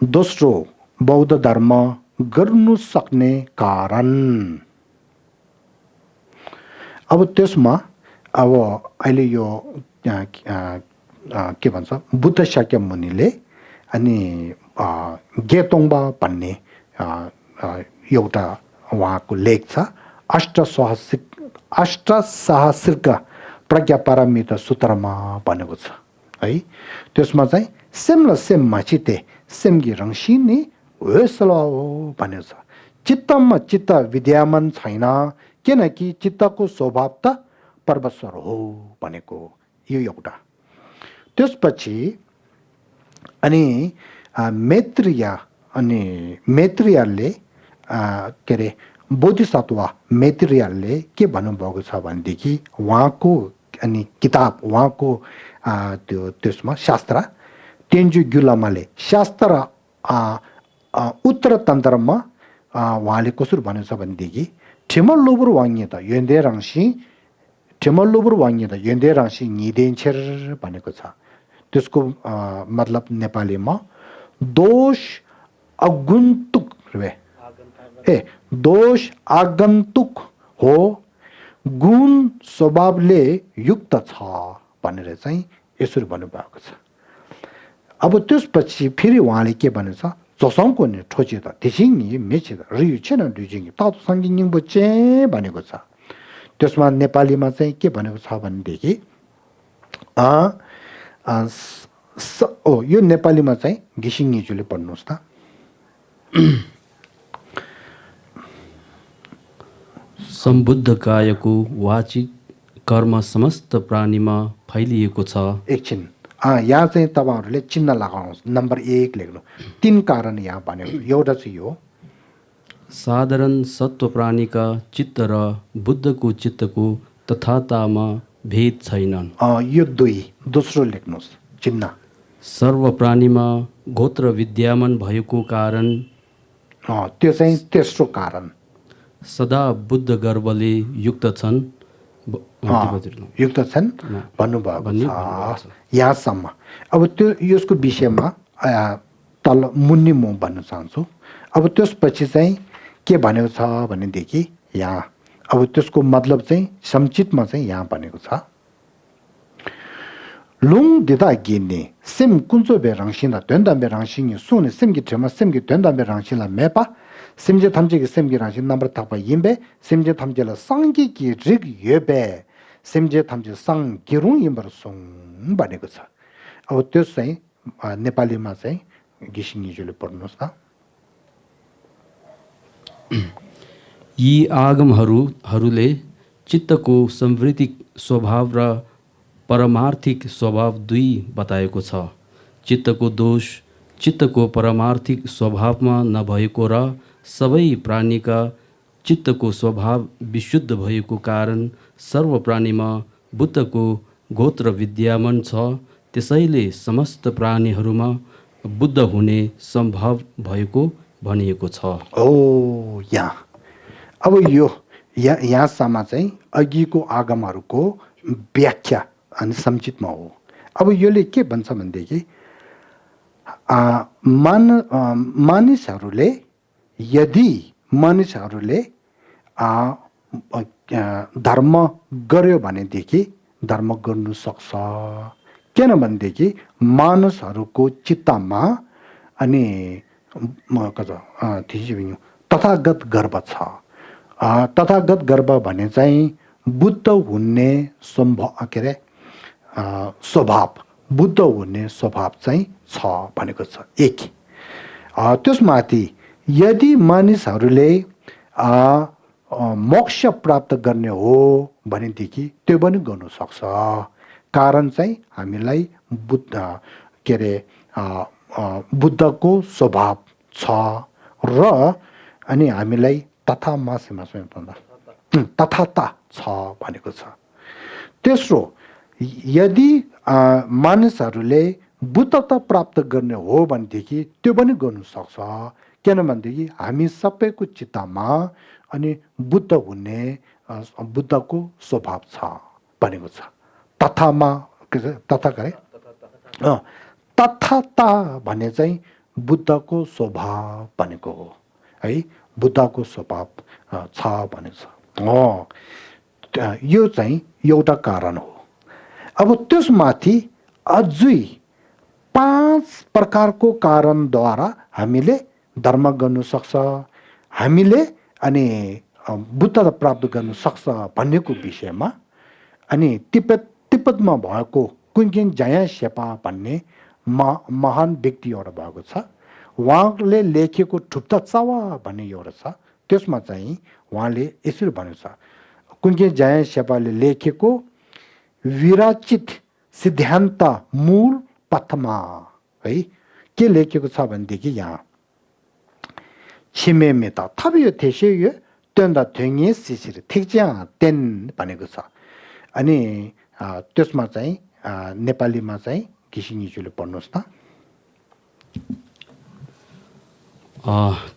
S1: दोस्रो बौद्ध धर्म गर्नु सक्ने कारण, अब त्यसमा अब अहिले यो के भन्छ बुद्ध शाक्य मुनिले अनि गेतोङबा भन्ने एउटा उहाँको लेख छ अष्टसहस्रिक प्रज्ञा पारमिता सूत्रमा भनेको छ है। त्यसमा चाहिँ सेम ल सेम माचिते सेमगी रङसिनी वेसल भनेको छ। चित्तमा चित्त विद्यमान छैन किनकि चित्तको स्वभाव त परमेश्वर हो भनेको यो एउटा। त्यसपछि अनि मैत्रेयले के अरे बोधिसत्व मैत्रेयले के भन्नुभएको छ भनेदेखि उहाँको अनि किताब उहाँको त्यो त्यसमा शास्त्र तेन्जु ग्युलामाले शास्त्र उत्तर तन्त्रमा उहाँले कसरी भनेको छ भनेदेखि ठेमल्लोबर वाङ्य त योन्दे राङ्सी निदेन्छेर भनेको छ। त्यसको मतलब नेपालीमा दोष आगन्तुक हो गुण स्वभावले युक्त छ भनेर चाहिँ यसरी भन्नुभएको छ। अब त्यसपछि फेरि उहाँले के भनेको छ जोसङको नि ठोचित थिसिङ मेचित रियु छेन दुजिङ तातो सङ्गिङ बच्चे भनेको छ। त्यसमा नेपालीमा चाहिँ के भनेको छ भनेदेखि यो नेपालीमा चाहिँ घिसिङ निजुले पढ्नुहोस् त।
S2: सम्बुद्ध कायको वाचिक कर्म समस्त प्राणीमा फैलिएको छ।
S1: एकछिन यहाँ चाहिँ तपाईँहरूले चिन्ह लगाउनुहोस् नम्बर 1 लेख्नु 3 कारण यहाँ भनेको एउटा चाहिँ यो
S2: साधारण सत्व प्राणीका चित्त र बुद्धको चित्तको तथातामा भेद छैनन्।
S1: यो 2 दोस्रो लेख्नुहोस् चिन्ह
S2: सर्व प्राणीमा गोत्र विद्यमान भएको कारण
S1: त्यो चाहिँ तेस्रो कारण
S2: सदा बुद्ध गर्वले युक्त छन्
S1: भन्नुभएको छ यहाँसम्म। अब त्यो यसको विषयमा तल मुन्नी म भन्न चाहन्छु। अब त्यसपछि चाहिँ के भनेको छ भनेदेखि यहाँ अब त्यसको मतलब चाहिँ संक्षिप्तमा चाहिँ यहाँ भनेको छ लुङ दिदा गिने सिम कुन्चो बे रङसिना द्वन्द बे रङसिङ सुने सिमगी ठेमा सिमगी द्वन्द बे रङसिला मेपा सिमजे थम्जेगी सिमगी रङसिन नम्बर थापा यिम्बे सिमजे थम्जेला सङ्गी कि रिग येबे सिमजे थम्जे सङ गिरुङ यिम्बर सुङ भनेको छ। अब त्यो चाहिँ नेपालीमा चाहिँ घिसिङ निजुले पढ्नुहोस् त।
S2: यी आगमहरूले चित्तको संवृत्तिक स्वभाव र परमार्थिक स्वभाव 2 बताएको छ। चित्तको दोष चित्तको परमार्थिक स्वभावमा नभएको र सबै प्राणीका चित्तको स्वभाव विशुद्ध भएको कारण सर्व प्राणीमा बुद्धको गोत्र विद्यमान छ। त्यसैले समस्त प्राणीहरूमा बुद्ध हुने सम्भव भएको भनिएको छ।
S1: यहाँ अब यो यहाँसम्म चाहिँ अघिको आगमहरूको व्याख्या अनि संक्षिप्तमा हो। अब यसले के भन्छ भनेदेखि मानिसहरूले यदि मानिसहरूले धर्म गर्यो भनेदेखि धर्म गर्नु सक्छ किनभनेदेखि मानिसहरूको चित्तमा अनि तथागत गर्व छ। तथागत गर्व भने चाहिँ बुद्ध हुने के अरे स्वभाव बुद्ध हुने स्वभाव चाहिँ छ भनेको छ। एक त्यसमाथि यदि मानिसहरूले मोक्ष प्राप्त गर्ने हो भनेदेखि त्यो पनि गर्नु सक्छ। कारण चाहिँ हामीलाई बुद्ध के अरे बुद्धको स्वभाव छ र अनि हामीलाई तथाता छ भनेको छ। तेस्रो यदि मानिसहरूले बुद्धता प्राप्त गर्ने हो भनेदेखि त्यो पनि गर्नु सक्छ किनभनेदेखि हामी सबैको चित्तमा अनि बुद्ध हुने बुद्धको स्वभाव छ भनेको छ। तथाता भने चाहिँ बुद्धको स्वभाव भनेको हो है। बुद्धको स्वभाव छ भनेको छ। यो चाहिँ एउटा कारण हो। अब त्यसमाथि अझै 5 प्रकारको कारणद्वारा हामीले धर्म गर्नु सक्छ, हामीले अनि बुद्धता प्राप्त गर्नु सक्छ भन्नेको विषयमा अनि तिब्बतमा भएको कुन्केन जाया शेर्पा भन्ने महान व्यक्ति एउटा भएको छ। उहाँले लेखेको ठुप्ता चावा भन्ने एउटा छ। त्यसमा चाहिँ उहाँले यसरी भनेको छ, कुन्केन जाया शेर्पाले लेखेको विरचित सिद्धान्त मूल पथमा है के लेखेको छ भनेदेखि यहाँ छिमे मेता थबियो थेसे यो त्यन्दा थ्यङे सिसिर ठिकच्या तेन भनेको छ। अनि त्यसमा चाहिँ नेपालीमा चाहिँ घिसिङिज्यूले पढ्नुहोस् त।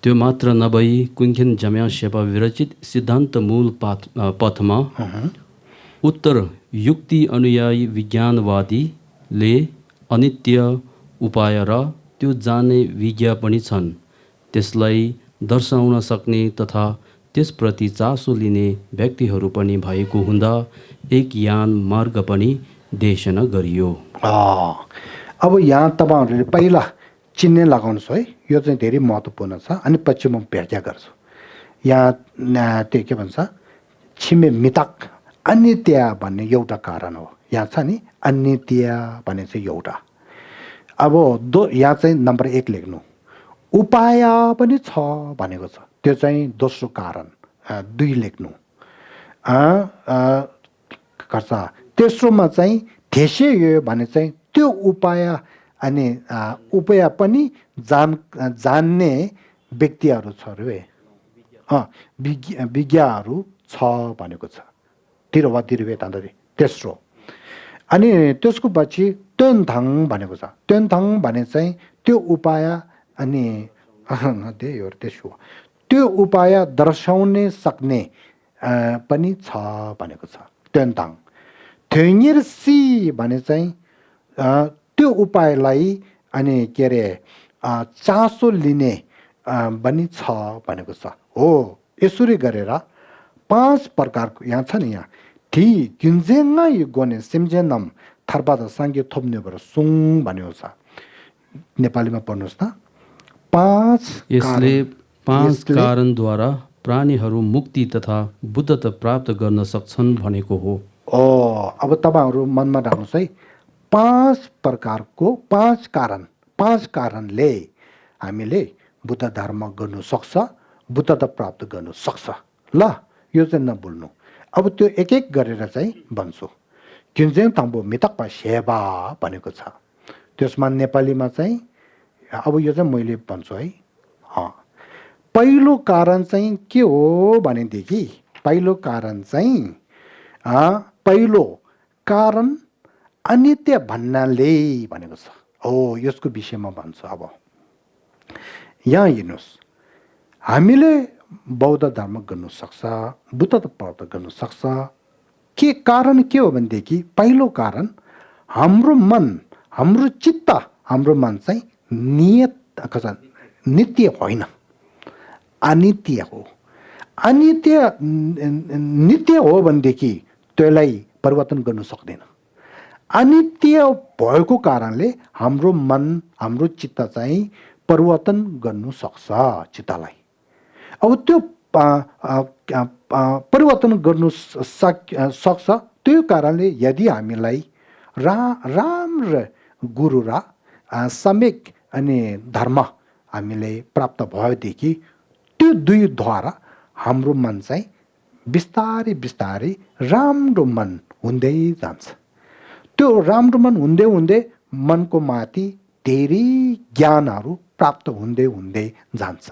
S2: त्यो मात्र नभई कुन्केन जाया शेर्पा विरचित सिद्धान्त मूल पथमा उत्तर युक्ति अनुयायी विज्ञानवादीले अनित्य उपाय र त्यो जान्ने विज्ञ पनि छन्, त्यसलाई दर्शाउन सक्ने तथा त्यसप्रति चासो लिने व्यक्तिहरू पनि भएको हुँदा एक यान मार्ग पनि देशना गरियो।
S1: अब यहाँ तपाईँहरूले पहिला चिन्ने लगाउनुहोस् है, यो चाहिँ धेरै महत्त्वपूर्ण छ। अनि पछि म व्याख्या गर्छु। यहाँ त्यो के भन्छ, छिमे मिताक अनित्य भन्ने एउटा कारण हो। यहाँ छ नि अनित्य भन्ने चाहिँ एउटा। अब यहाँ चाहिँ नम्बर 1 लेख्नु, उपाय पनि छ भनेको छ, त्यो चाहिँ दोस्रो कारण। 2 लेख्नु गर्छ। तेस्रोमा चाहिँ थेसे यो भने चाहिँ त्यो उपाय अनि उपाय पनि जान्ने व्यक्तिहरू छ रे, विज्ञहरू छ भनेको छ। तिरवा तिरवे तान्दरी तेस्रो। अनि त्यसको पछि त्योनथाङ भनेको छ। त्योनथाङ भने चाहिँ त्यो उपाय अनि त्यसो त्यो उपाय दर्शाउने सक्ने पनि छ भनेको छ त्योनथाङ। थ्यङेर सी भने चाहिँ त्यो उपायलाई अनि के अरे चासो लिने पनि छ भनेको छ। हो यसरी गरेर 5 प्रकारको यहाँ छ नि, यहाँ ठी किन्जेङा यो गोने सिम्जेनम थर्पादा साङ्गे थोप्ने भएर सुङ भनेको छ। नेपालीमा पढ्नुहोस् त।
S2: 5 कारणद्वारा प्राणीहरू मुक्ति तथा बुद्धता प्राप्त गर्न सक्छन् भनेको हो।
S1: अब तपाईँहरू मनमा राख्नुहोस् है, 5 प्रकारको 5 कारणले हामीले बुद्ध धर्म गर्नु सक्छ, बुद्धता प्राप्त गर्नु सक्छ। ल यो चाहिँ नभुल्नु। अब त्यो एक एक गरेर चाहिँ भन्छु। किन्जेङ ताम्बो मितक्पा सेवा भनेको छ। त्यसमा नेपालीमा चाहिँ अब यो चाहिँ मैले भन्छु है। पहिलो कारण चाहिँ के हो भनेदेखि, पहिलो कारण चाहिँ पहिलो कारण अनित्य भन्नाले भनेको छ। हो यसको विषयमा भन्छु। अब यहाँ हेर्नुहोस्, हामीले बौद्ध धर्म गर्नु सक्छ, बुद्धता प्राप्त गर्नु सक्छ। के कारण के हो भनेदेखि, पहिलो कारण हाम्रो मन, हाम्रो चित्त, हाम्रो मन चाहिँ नित्य होइन, अनित्य हो। नित्य हो भनेदेखि त्यसलाई परिवर्तन गर्नु सक्दैन। अनित्य भएको कारणले हाम्रो मन, हाम्रो चित्त चाहिँ परिवर्तन गर्नु सक्छ चित्तलाई। अब त्यो परिवर्तन गर्नु सक्छ। त्यो कारणले यदि हामीलाई राम्रो गुरु र सम्यक अनि धर्म हामीले प्राप्त भएदेखि त्यो दुईद्वारा हाम्रो मन चाहिँ बिस्तारै बिस्तारै राम्रो मन हुँदै जान्छ। त्यो राम्रो मन हुँदै हुँदै मनको माथि धेरै ज्ञानहरू प्राप्त हुँदै हुँदै जान्छ।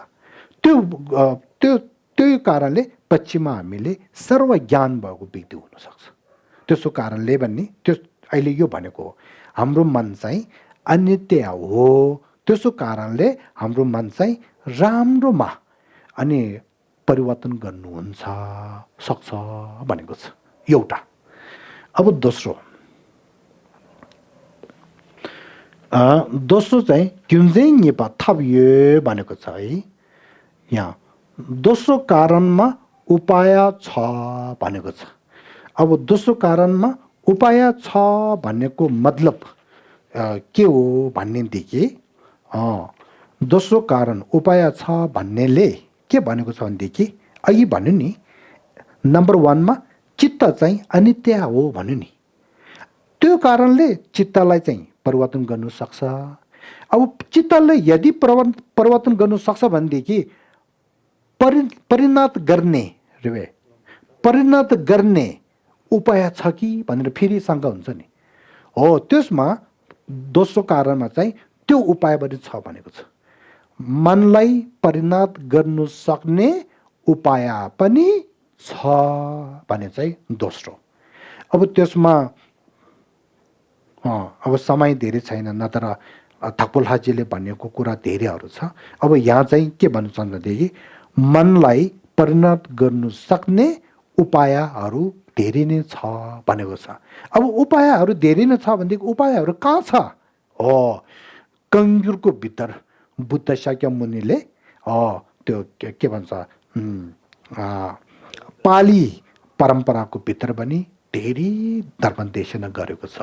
S1: त्यो कारणले पछिमा हामीले सर्वज्ञान भएको व्यक्ति हुनसक्छ। त्यसो कारणले भन्ने त्यो अहिले यो भनेको हो, हाम्रो मन चाहिँ अनित्य हो। त्यसो कारणले हाम्रो मन चाहिँ राम्रोमा अनि परिवर्तन गर्नुहुन्छ सक्छ भनेको छ एउटा। अब दोस्रो चाहिँ क्युन्जेङ नेपा थप्यो भनेको छ है। यहाँ दोस्रो कारणमा उपाय छ भनेको छ। अब दोस्रो कारणमा उपाय छ भन्नेको मतलब के हो भन्नेदेखि दोस्रो कारण उपाय छ भन्नेले के भनेको छ भनेदेखि अघि भन्यो नि नम्बर 1 मा चित्त चाहिँ अनित्य हो भन्यो नि। त्यो कारणले चित्तलाई चाहिँ परिवर्तन गर्नु सक्छ। अब चित्तले यदि परिवर्तन गर्नु सक्छ भनेदेखि परिणत गर्ने उपाय छ कि भनेर फेरि शङ्का हुन्छ नि। हो, त्यसमा दोस्रो कारणमा चाहिँ त्यो उपाय पनि छ भनेको छ। मनलाई परिणत गर्नु सक्ने उपाय पनि छ भने चाहिँ दोस्रो। अब त्यसमा अब समय धेरै छैन, नत्र थकुल्हाजीले भनेको कुरा धेरैहरू छ। अब यहाँ चाहिँ के भन्नु छ भनेदेखि मनलाई परिणत गर्नु सक्ने उपायहरू धेरै नै छ भनेको छ। अब उपायहरू धेरै नै छ भनेदेखि उपायहरू कहाँ छ? हो, कङ्गुरको भित्र बुद्ध शाक्य मुनिले त्यो के भन्छ पाली परम्पराको भित्र पनि धेरै धर्मदेशना गरेको छ।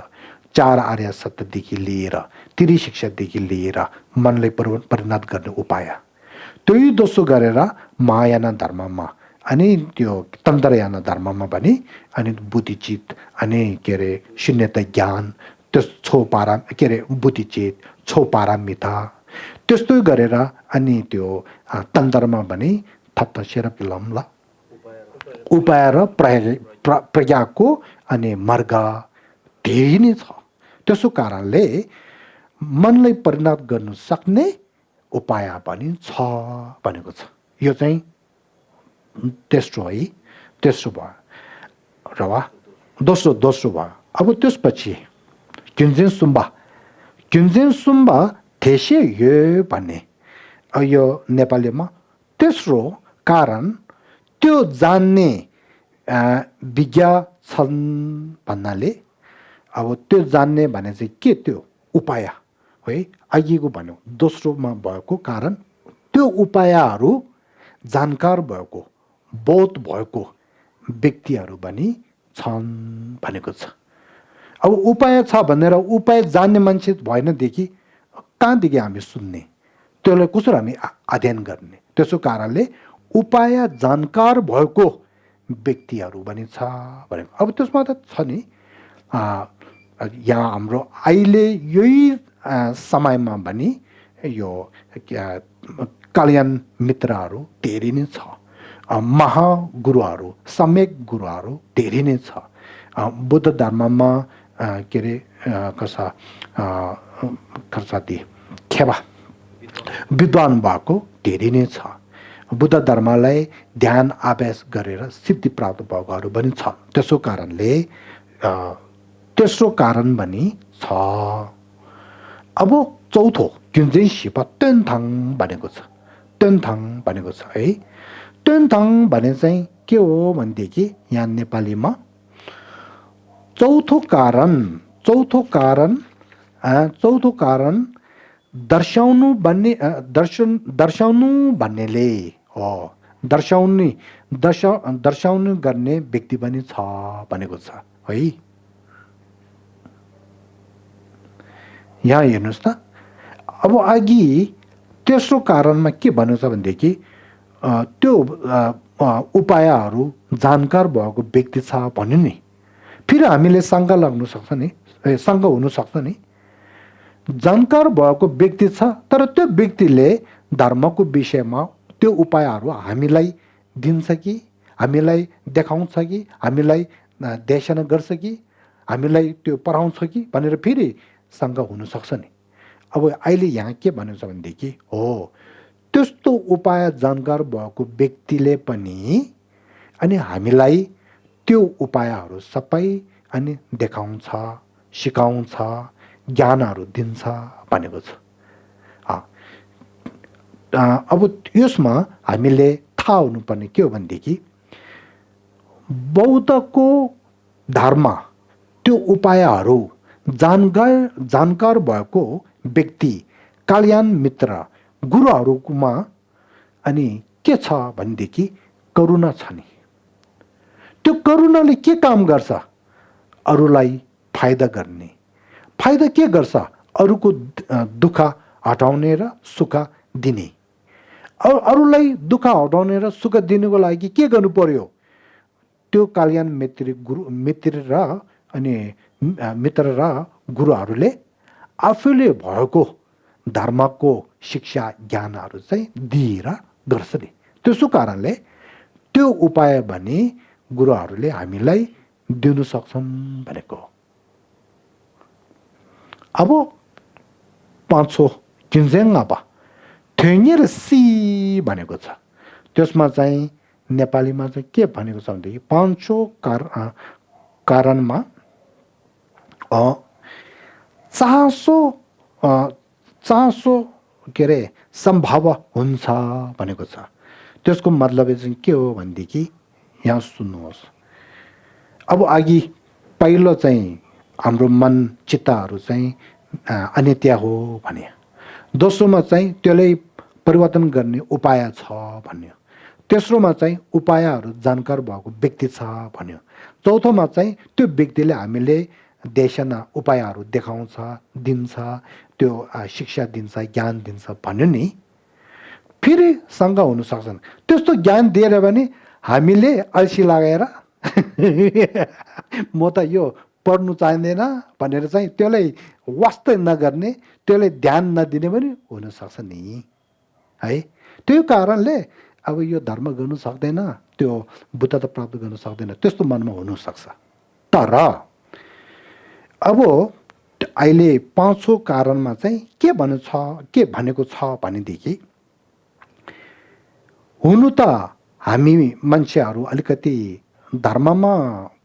S1: 4 आर्य सत्यदेखि लिएर त्रिशिक्षादेखि लिएर मनलाई परिणत गर्ने उपाय। त्यही दोस्रो गरेर महायान धर्ममा अनि त्यो तन्त्रयान धर्ममा पनि अनि बुद्धिचित अनि के अरे शून्यता ज्ञान त्यो बुद्धिचित छौपारमिता त्यस्तो गरेर अनि त्यो तन्त्रमा पनि थप्तसेर पिलमला उपाय र प्रज्ञाको अनि मार्ग धेरै नै छ। त्यसो कारणले मनलाई परिणत गर्नु सक्ने उपाय पनि छ भनेको छ। यो चाहिँ तेस्रो है, तेस्रो भयो र वा दोस्रो भयो। अब त्यसपछि क्युन्जेन सुम्बा थेसे यो भन्ने यो नेपालीमा तेस्रो कारण त्यो जान्ने विज्ञ छन् भन्नाले अब त्यो जान्ने भने चाहिँ के त्यो उपाय है। अघिको भन्यो दोस्रोमा भएको कारण त्यो उपायहरू जानकार भएको बोध भएको व्यक्तिहरू पनि छन् भनेको छ। अब उपाय छ भनेर उपाय जान्ने मान्छे भएनदेखि कहाँदेखि हामी सुन्ने, त्यसलाई कसरी हामी अध्ययन गर्ने? त्यसो कारणले उपाय जानकार भएको व्यक्तिहरू पनि छ भनेको। अब त्यसमा त छ नि यहाँ हाम्रो अहिले यही समयमा पनि यो कल्याण मित्रहरू धेरै नै छ, महागुरुहरू सम्यक गुरुहरू धेरै नै छ। बुद्ध धर्ममा के अरे खर्साती खेबा विद्वान भएको धेरै नै छ। बुद्ध धर्मलाई ध्यान अभ्यास गरेर सिद्धि प्राप्त भएकोहरू पनि छन्। त्यसो कारणले तेस्रो कारण पनि छ। अब चौथो क्युन्जेन सिपा तेन्थाङ भनेको छ। तेन्थाङ भनेको छ है। तेन्थाङ भने चाहिँ के हो भनेदेखि यहाँ नेपालीमा चौथो कारण दर्शाउनु भन्नेले हो, दर्शाउनु गर्ने व्यक्ति पनि छ भनेको छ है। यहाँ हेर्नुहोस् त, अब अघि तेस्रो कारणमा के भनेको छ भनेदेखि त्यो उपायहरू जानकार भएको व्यक्ति छ भन्यो नि। फेरि हामीले शङ्का लाग्नु सक्छ नि, शङ्का हुनु सक्छ नि। जानकार भएको व्यक्ति छ तर त्यो व्यक्तिले धर्मको विषयमा त्यो उपायहरू हामीलाई दिन्छ कि, हामीलाई देखाउँछ कि, हामीलाई देशना गर्छ कि, हामीलाई त्यो पढाउँछ कि भनेर फेरि शङ्का हुनसक्छ नि। अब अहिले यहाँ के भनेको छ भनेदेखि हो त्यस्तो उपाय जानकार भएको व्यक्तिले पनि अनि हामीलाई त्यो उपायहरू सबै अनि देखाउँछ, सिकाउँछ, ज्ञानहरू दिन्छ भनेको छ। अब यसमा हामीले थाहा हुनुपर्ने के हो भनेदेखि बौद्धको धर्म त्यो उपायहरू जानकार भएको व्यक्ति कल्याण मित्र गुरुहरूमा अनि के छ भनेदेखि करुणा छ नि। त्यो करुणाले के काम गर्छ? अरूलाई फाइदा गर्ने। फाइदा के गर्छ? अरूको दुःख हटाउने र सुख दिने। अरूलाई दुःख हटाउने र सुख दिनुको लागि के गर्नु पर्यो? त्यो कल्याण मित्र र गुरुहरूले आफूले भएको धर्मको शिक्षा ज्ञानहरू चाहिँ दिएर गर्छ नि। त्यसो कारणले त्यो उपाय भने गुरुहरूले हामीलाई दिनु सक्छन् भनेको। अब पाँचौं किन्जेङ अब थेङ्गेर सी भनेको छ। त्यसमा चाहिँ नेपालीमा चाहिँ के भनेको छ भनेदेखि पाँचौं कारणमा चासो के अरे सम्भव हुन्छ भनेको छ। त्यसको मतलब चाहिँ के हो भनेदेखि यहाँ सुन्नुहोस्। अब अघि पहिलो चाहिँ हाम्रो मन चित्तहरू चाहिँ अनित्य हो भने, दोस्रोमा चाहिँ त्यसलाई परिवर्तन गर्ने उपाय छ भन्यो, तेस्रोमा चाहिँ उपायहरू जानकार भएको व्यक्ति छ भन्यो, चौथोमा चाहिँ त्यो व्यक्तिले हामीले देशना उपायहरू देखाउँछ, दिन्छ, त्यो शिक्षा दिन्छ, ज्ञान दिन्छ भन्यो नि। फेरि शङ्का हुन सक्छन्, त्यस्तो ज्ञान दिएर भने हामीले अल्छी लगाएर म त यो पढ्नु चाहिँदैन भनेर चाहिँ त्यसलाई वास्तै नगर्ने, त्यसलाई ध्यान नदिने पनि हुनसक्छ नि है। त्यो कारणले अब यो धर्म गर्नु सक्दैन, त्यो बुद्धता प्राप्त गर्न सक्दैन, त्यस्तो मनमा हुनसक्छ। तर अब अहिले पाँचौं कारणमा चाहिँ के भनेको छ भनेदेखि, हुनु त हामी मान्छेहरू अलिकति धर्ममा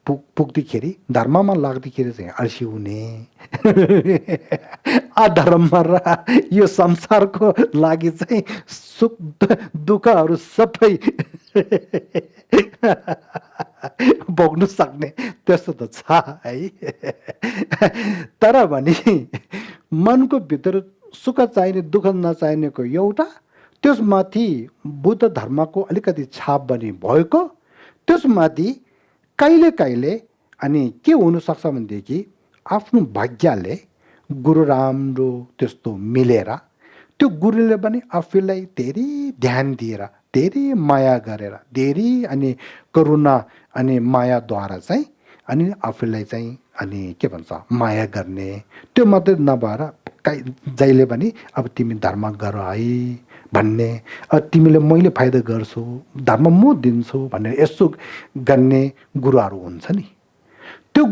S1: पुग्दाखेरि, धर्ममा लाग्दाखेरि चाहिँ अल्छी हुने, अधर्ममा र यो संसारको लागि चाहिँ सुख दुःखहरू सबै भोग्नु सक्ने त्यस्तो त छ है। तर भने मनको भित्र सुख चाहिने दुःख नचाहिनेको एउटा, त्यसमाथि बुद्ध धर्मको अलिकति छाप पनि भएको, त्यसमाथि कहिले कहिले अनि के हुनसक्छ भनेदेखि आफ्नो भाग्यले गुरु राम्रो त्यस्तो मिलेर त्यो गुरुले पनि आफूलाई धेरै ध्यान दिएर, धेरै माया गरेर, धेरै अनि करुणा अनि मायाद्वारा चाहिँ अनि आफूलाई चाहिँ अनि के भन्छ माया गर्ने। त्यो मात्रै नभएर जहिले पनि अब तिमी धर्म गर है भन्ने, तिमीले मैले फाइदा गर्छु, धर्म म दिन्छु भनेर यसो गर्ने गुरुहरू हुन्छ नि। त्यो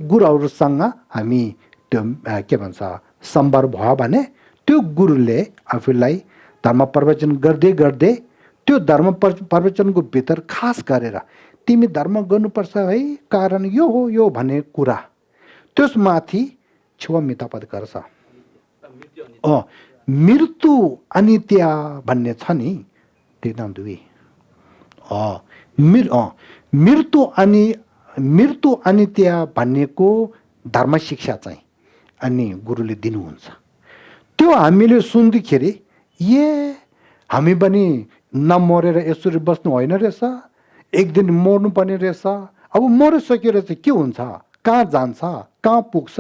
S1: गुरुहरूसँग हामी त्यो के भन्छ सम्पर्क भयो भने त्यो गुरुले आफूलाई धर्म प्रवचन गर्दै गर्दै त्यो धर्म प्रवचनको भित्र खास गरेर तिमी धर्म गर्नुपर्छ है, कारण यो हो यो भन्ने कुरा त्यसमाथि छुवामितापद गर्छ। मृत्यु अनित्य भन्ने छ नि, त्यो दुई मृत्यु अनित्य भन्नेको धर्म शिक्षा चाहिँ अनि गुरुले दिनुहुन्छ। त्यो हामीले सुन्दाखेरि हामी पनि नमरेर यसरी बस्नु होइन रहेछ, एक दिन मर्नु पर्ने रहेछ। अब मरिसकेर चाहिँ के हुन्छ, कहाँ जान्छ, कहाँ पुग्छ,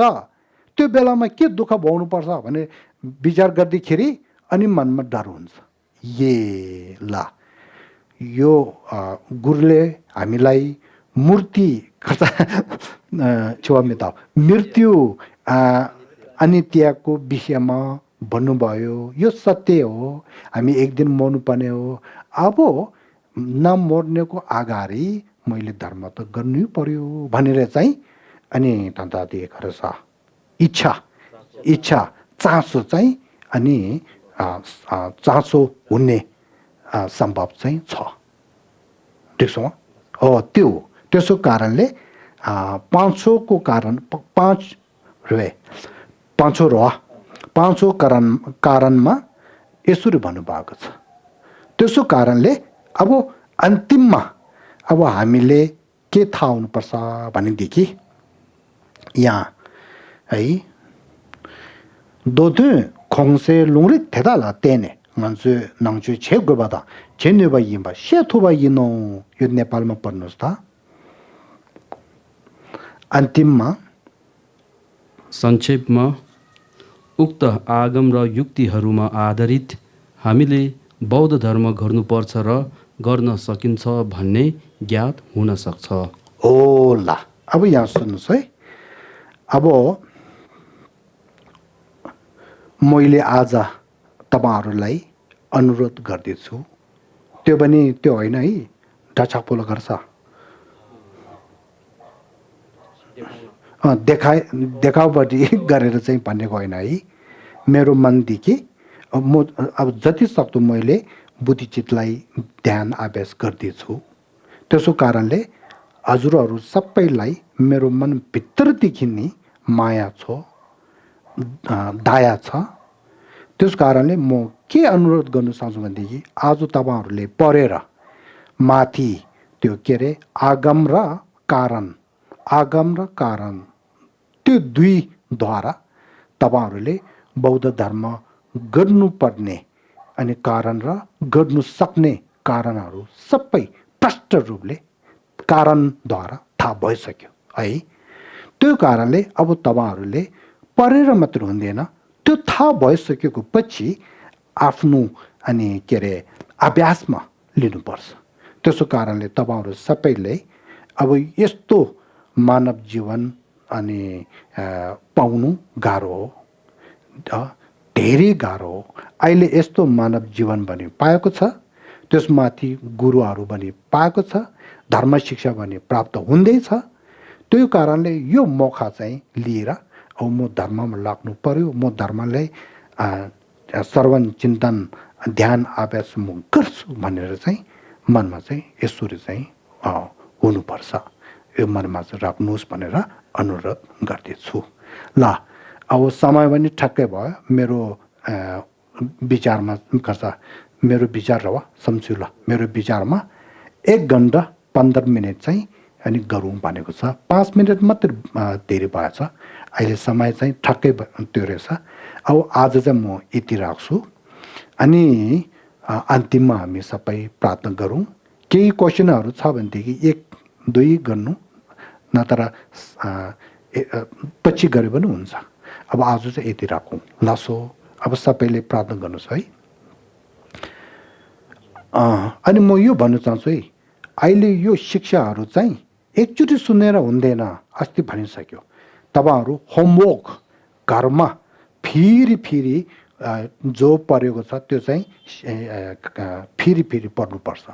S1: त्यो बेलामा के दुःख भोग्नु पर्छ भने विचार गर्दाखेरि अनि मनमा डर हुन्छ। यो गुरुले हामीलाई मृत्यु अनित्यको विषयमा भन्नुभयो। यो सत्य हो, हामी एक दिन मर्नु पर्ने हो। अब नमर्नेको अगाडि मैले धर्म त गर्नै पर्यो भनेर चाहिँ अनि धन्दा दिएको रहेछ। इच्छा चासो चाहिँ अनि चासो हुने सम्भव चाहिँ छ। त्यसो हो, त्यसो कारणले पाँचौं कारणमा यसरी भन्नुभएको छ। त्यसो कारणले अब अन्तिममा अब हामीले के थाहा हुनुपर्छ भनेदेखि यहाँ है दोधु खोङसे लुङरी थेदाला तेने nganzu nangchu che gobada chenne ba yimba she thoba yino yo नेपालमा पढ्नुस् त अन्तिममा
S2: संक्षेपमा उक्त आगम र युक्तिहरूमा आधारित हामीले बौद्ध धर्म गर्नुपर्छ र गर्न सकिन्छ भन्ने ज्ञात हुन सक्छ।
S1: ओ ला अब यहाँ सुन्नुहोस् है अब मैले आज तपाईहरुलाई अनुरोध गर्दैछु त्यो पनि त्यो होइन है ढाचापोलो गर्छ देखाउपट्टि गरेर चाहिँ भनेको होइन है मेरो मनदेखि अब जति सक्दो मैले बुद्धिचितलाई ध्यान अभ्यास गर्दैछु त्यसो कारणले हजुरहरू सबैलाई मेरो मन भित्रदेखि नै माया छ दया छ त्यस कारणले म के अनुरोध गर्न सक्छु भनेदेखि आज तपाईहरुले पढेर माथि त्यो के रे आगम र कारण त्यो दुई द्वारा तपाईहरुले बौद्ध धर्म गर्नुपर्ने अनि कारण र गर्नु सक्ने कारणहरू सबै प्रष्ट रूपले कारणद्वारा थाहा भइसक्यो है त्यो कारणले अब तपाईहरुले पढेर मात्र हुँदैन त्यो थाहा भइसकेको पछि आफ्नो अनि के रे अभ्यासमा लिनुपर्छ त्यसो कारणले तपाईहरु सबैले अब यस्तो मानव जीवन अनि पाउनु गाह्रो हो धेरै गाह्रो हो अहिले यस्तो मानव जीवन पनि पाएको छ त्यसमाथि गुरुहरू पनि पाएको छ धर्म शिक्षा पनि प्राप्त हुँदैछ त्यो कारणले यो मौका चाहिँ लिएर अब म धर्ममा लाग्नु पर्यो म धर्मलाई श्रवण चिन्तन ध्यान अभ्यास म गर्छु भनेर चाहिँ मनमा चाहिँ यसरी चाहिँ हुनुपर्छ यो मनमा चाहिँ राख्नुहोस् भनेर अनुरोध गर्दैछु ल अब समय पनि ठक्कै भयो मेरो विचारमा गर्छ मेरो विचार र सम्झु ल मेरो विचारमा 1 घण्टा 15 मिनेट चाहिँ अनि गरौँ भनेको छ 5 मिनेट मात्र धेरै भएछ अहिले समय चाहिँ ठक्कै त्यो रहेछ अब आज चाहिँ म यति राख्छु अनि अन्तिममा हामी सबै प्रार्थना गरौँ केही क्वेशनहरु छ भनेदेखि 1-2 गर्नु नत्र पछि गरे पनि हुन्छ अब आज चाहिँ यति राखौँ लासो अब सबैले प्रार्थना गर्नुस् है अनि म यो भन्न चाहन्छु है अहिले यो शिक्षाहरु चाहिँ एकचोटी सुनेर हुँदैन अस्ति भनिसक्यो तपाईहरु होमवर्क घरमा फेरि जो पढेको छ त्यो चाहिँ फेरि पढ्नुपर्छ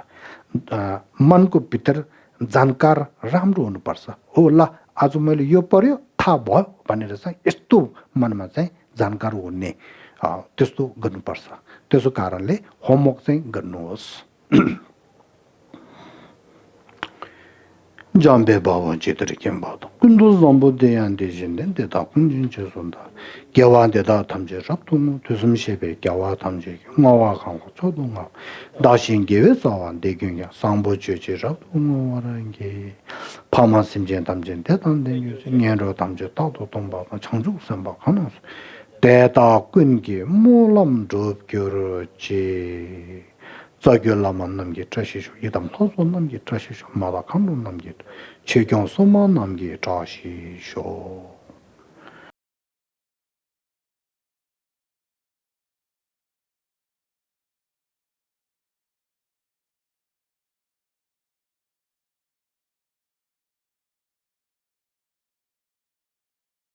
S1: मनको भित्र जानकार राम्रो हुनुपर्छ हो ल आज मैले यो पढ्यो थाहा भयो भनेर चाहिँ यस्तो मनमा चाहिँ जानकार हुने त्यस्तो गर्नुपर्छ त्यसो कारणले होमवर्क चाहिँ गर्नुहोस् Jambe baba chitri kim bada. Kundu zambu deyan de jinden de da kunjin chesunda. Gyawa de da tamje raptu mu tüsüm shebe gyawa tamje ngawa kango chodu nga. Dashin gewe sawan de gyunya sambo cheche raptu mu warangi. Pama simjen tamjen de tam de gyuse nyenro tamje tado tomba changjuk senba kanas. De da kungi mulam drup gyuru chi. 자결라만 남게 tra시쇼 이담 토소 남게 tra시쇼 마다 감론 남게 최경 소만 남게 tra시쇼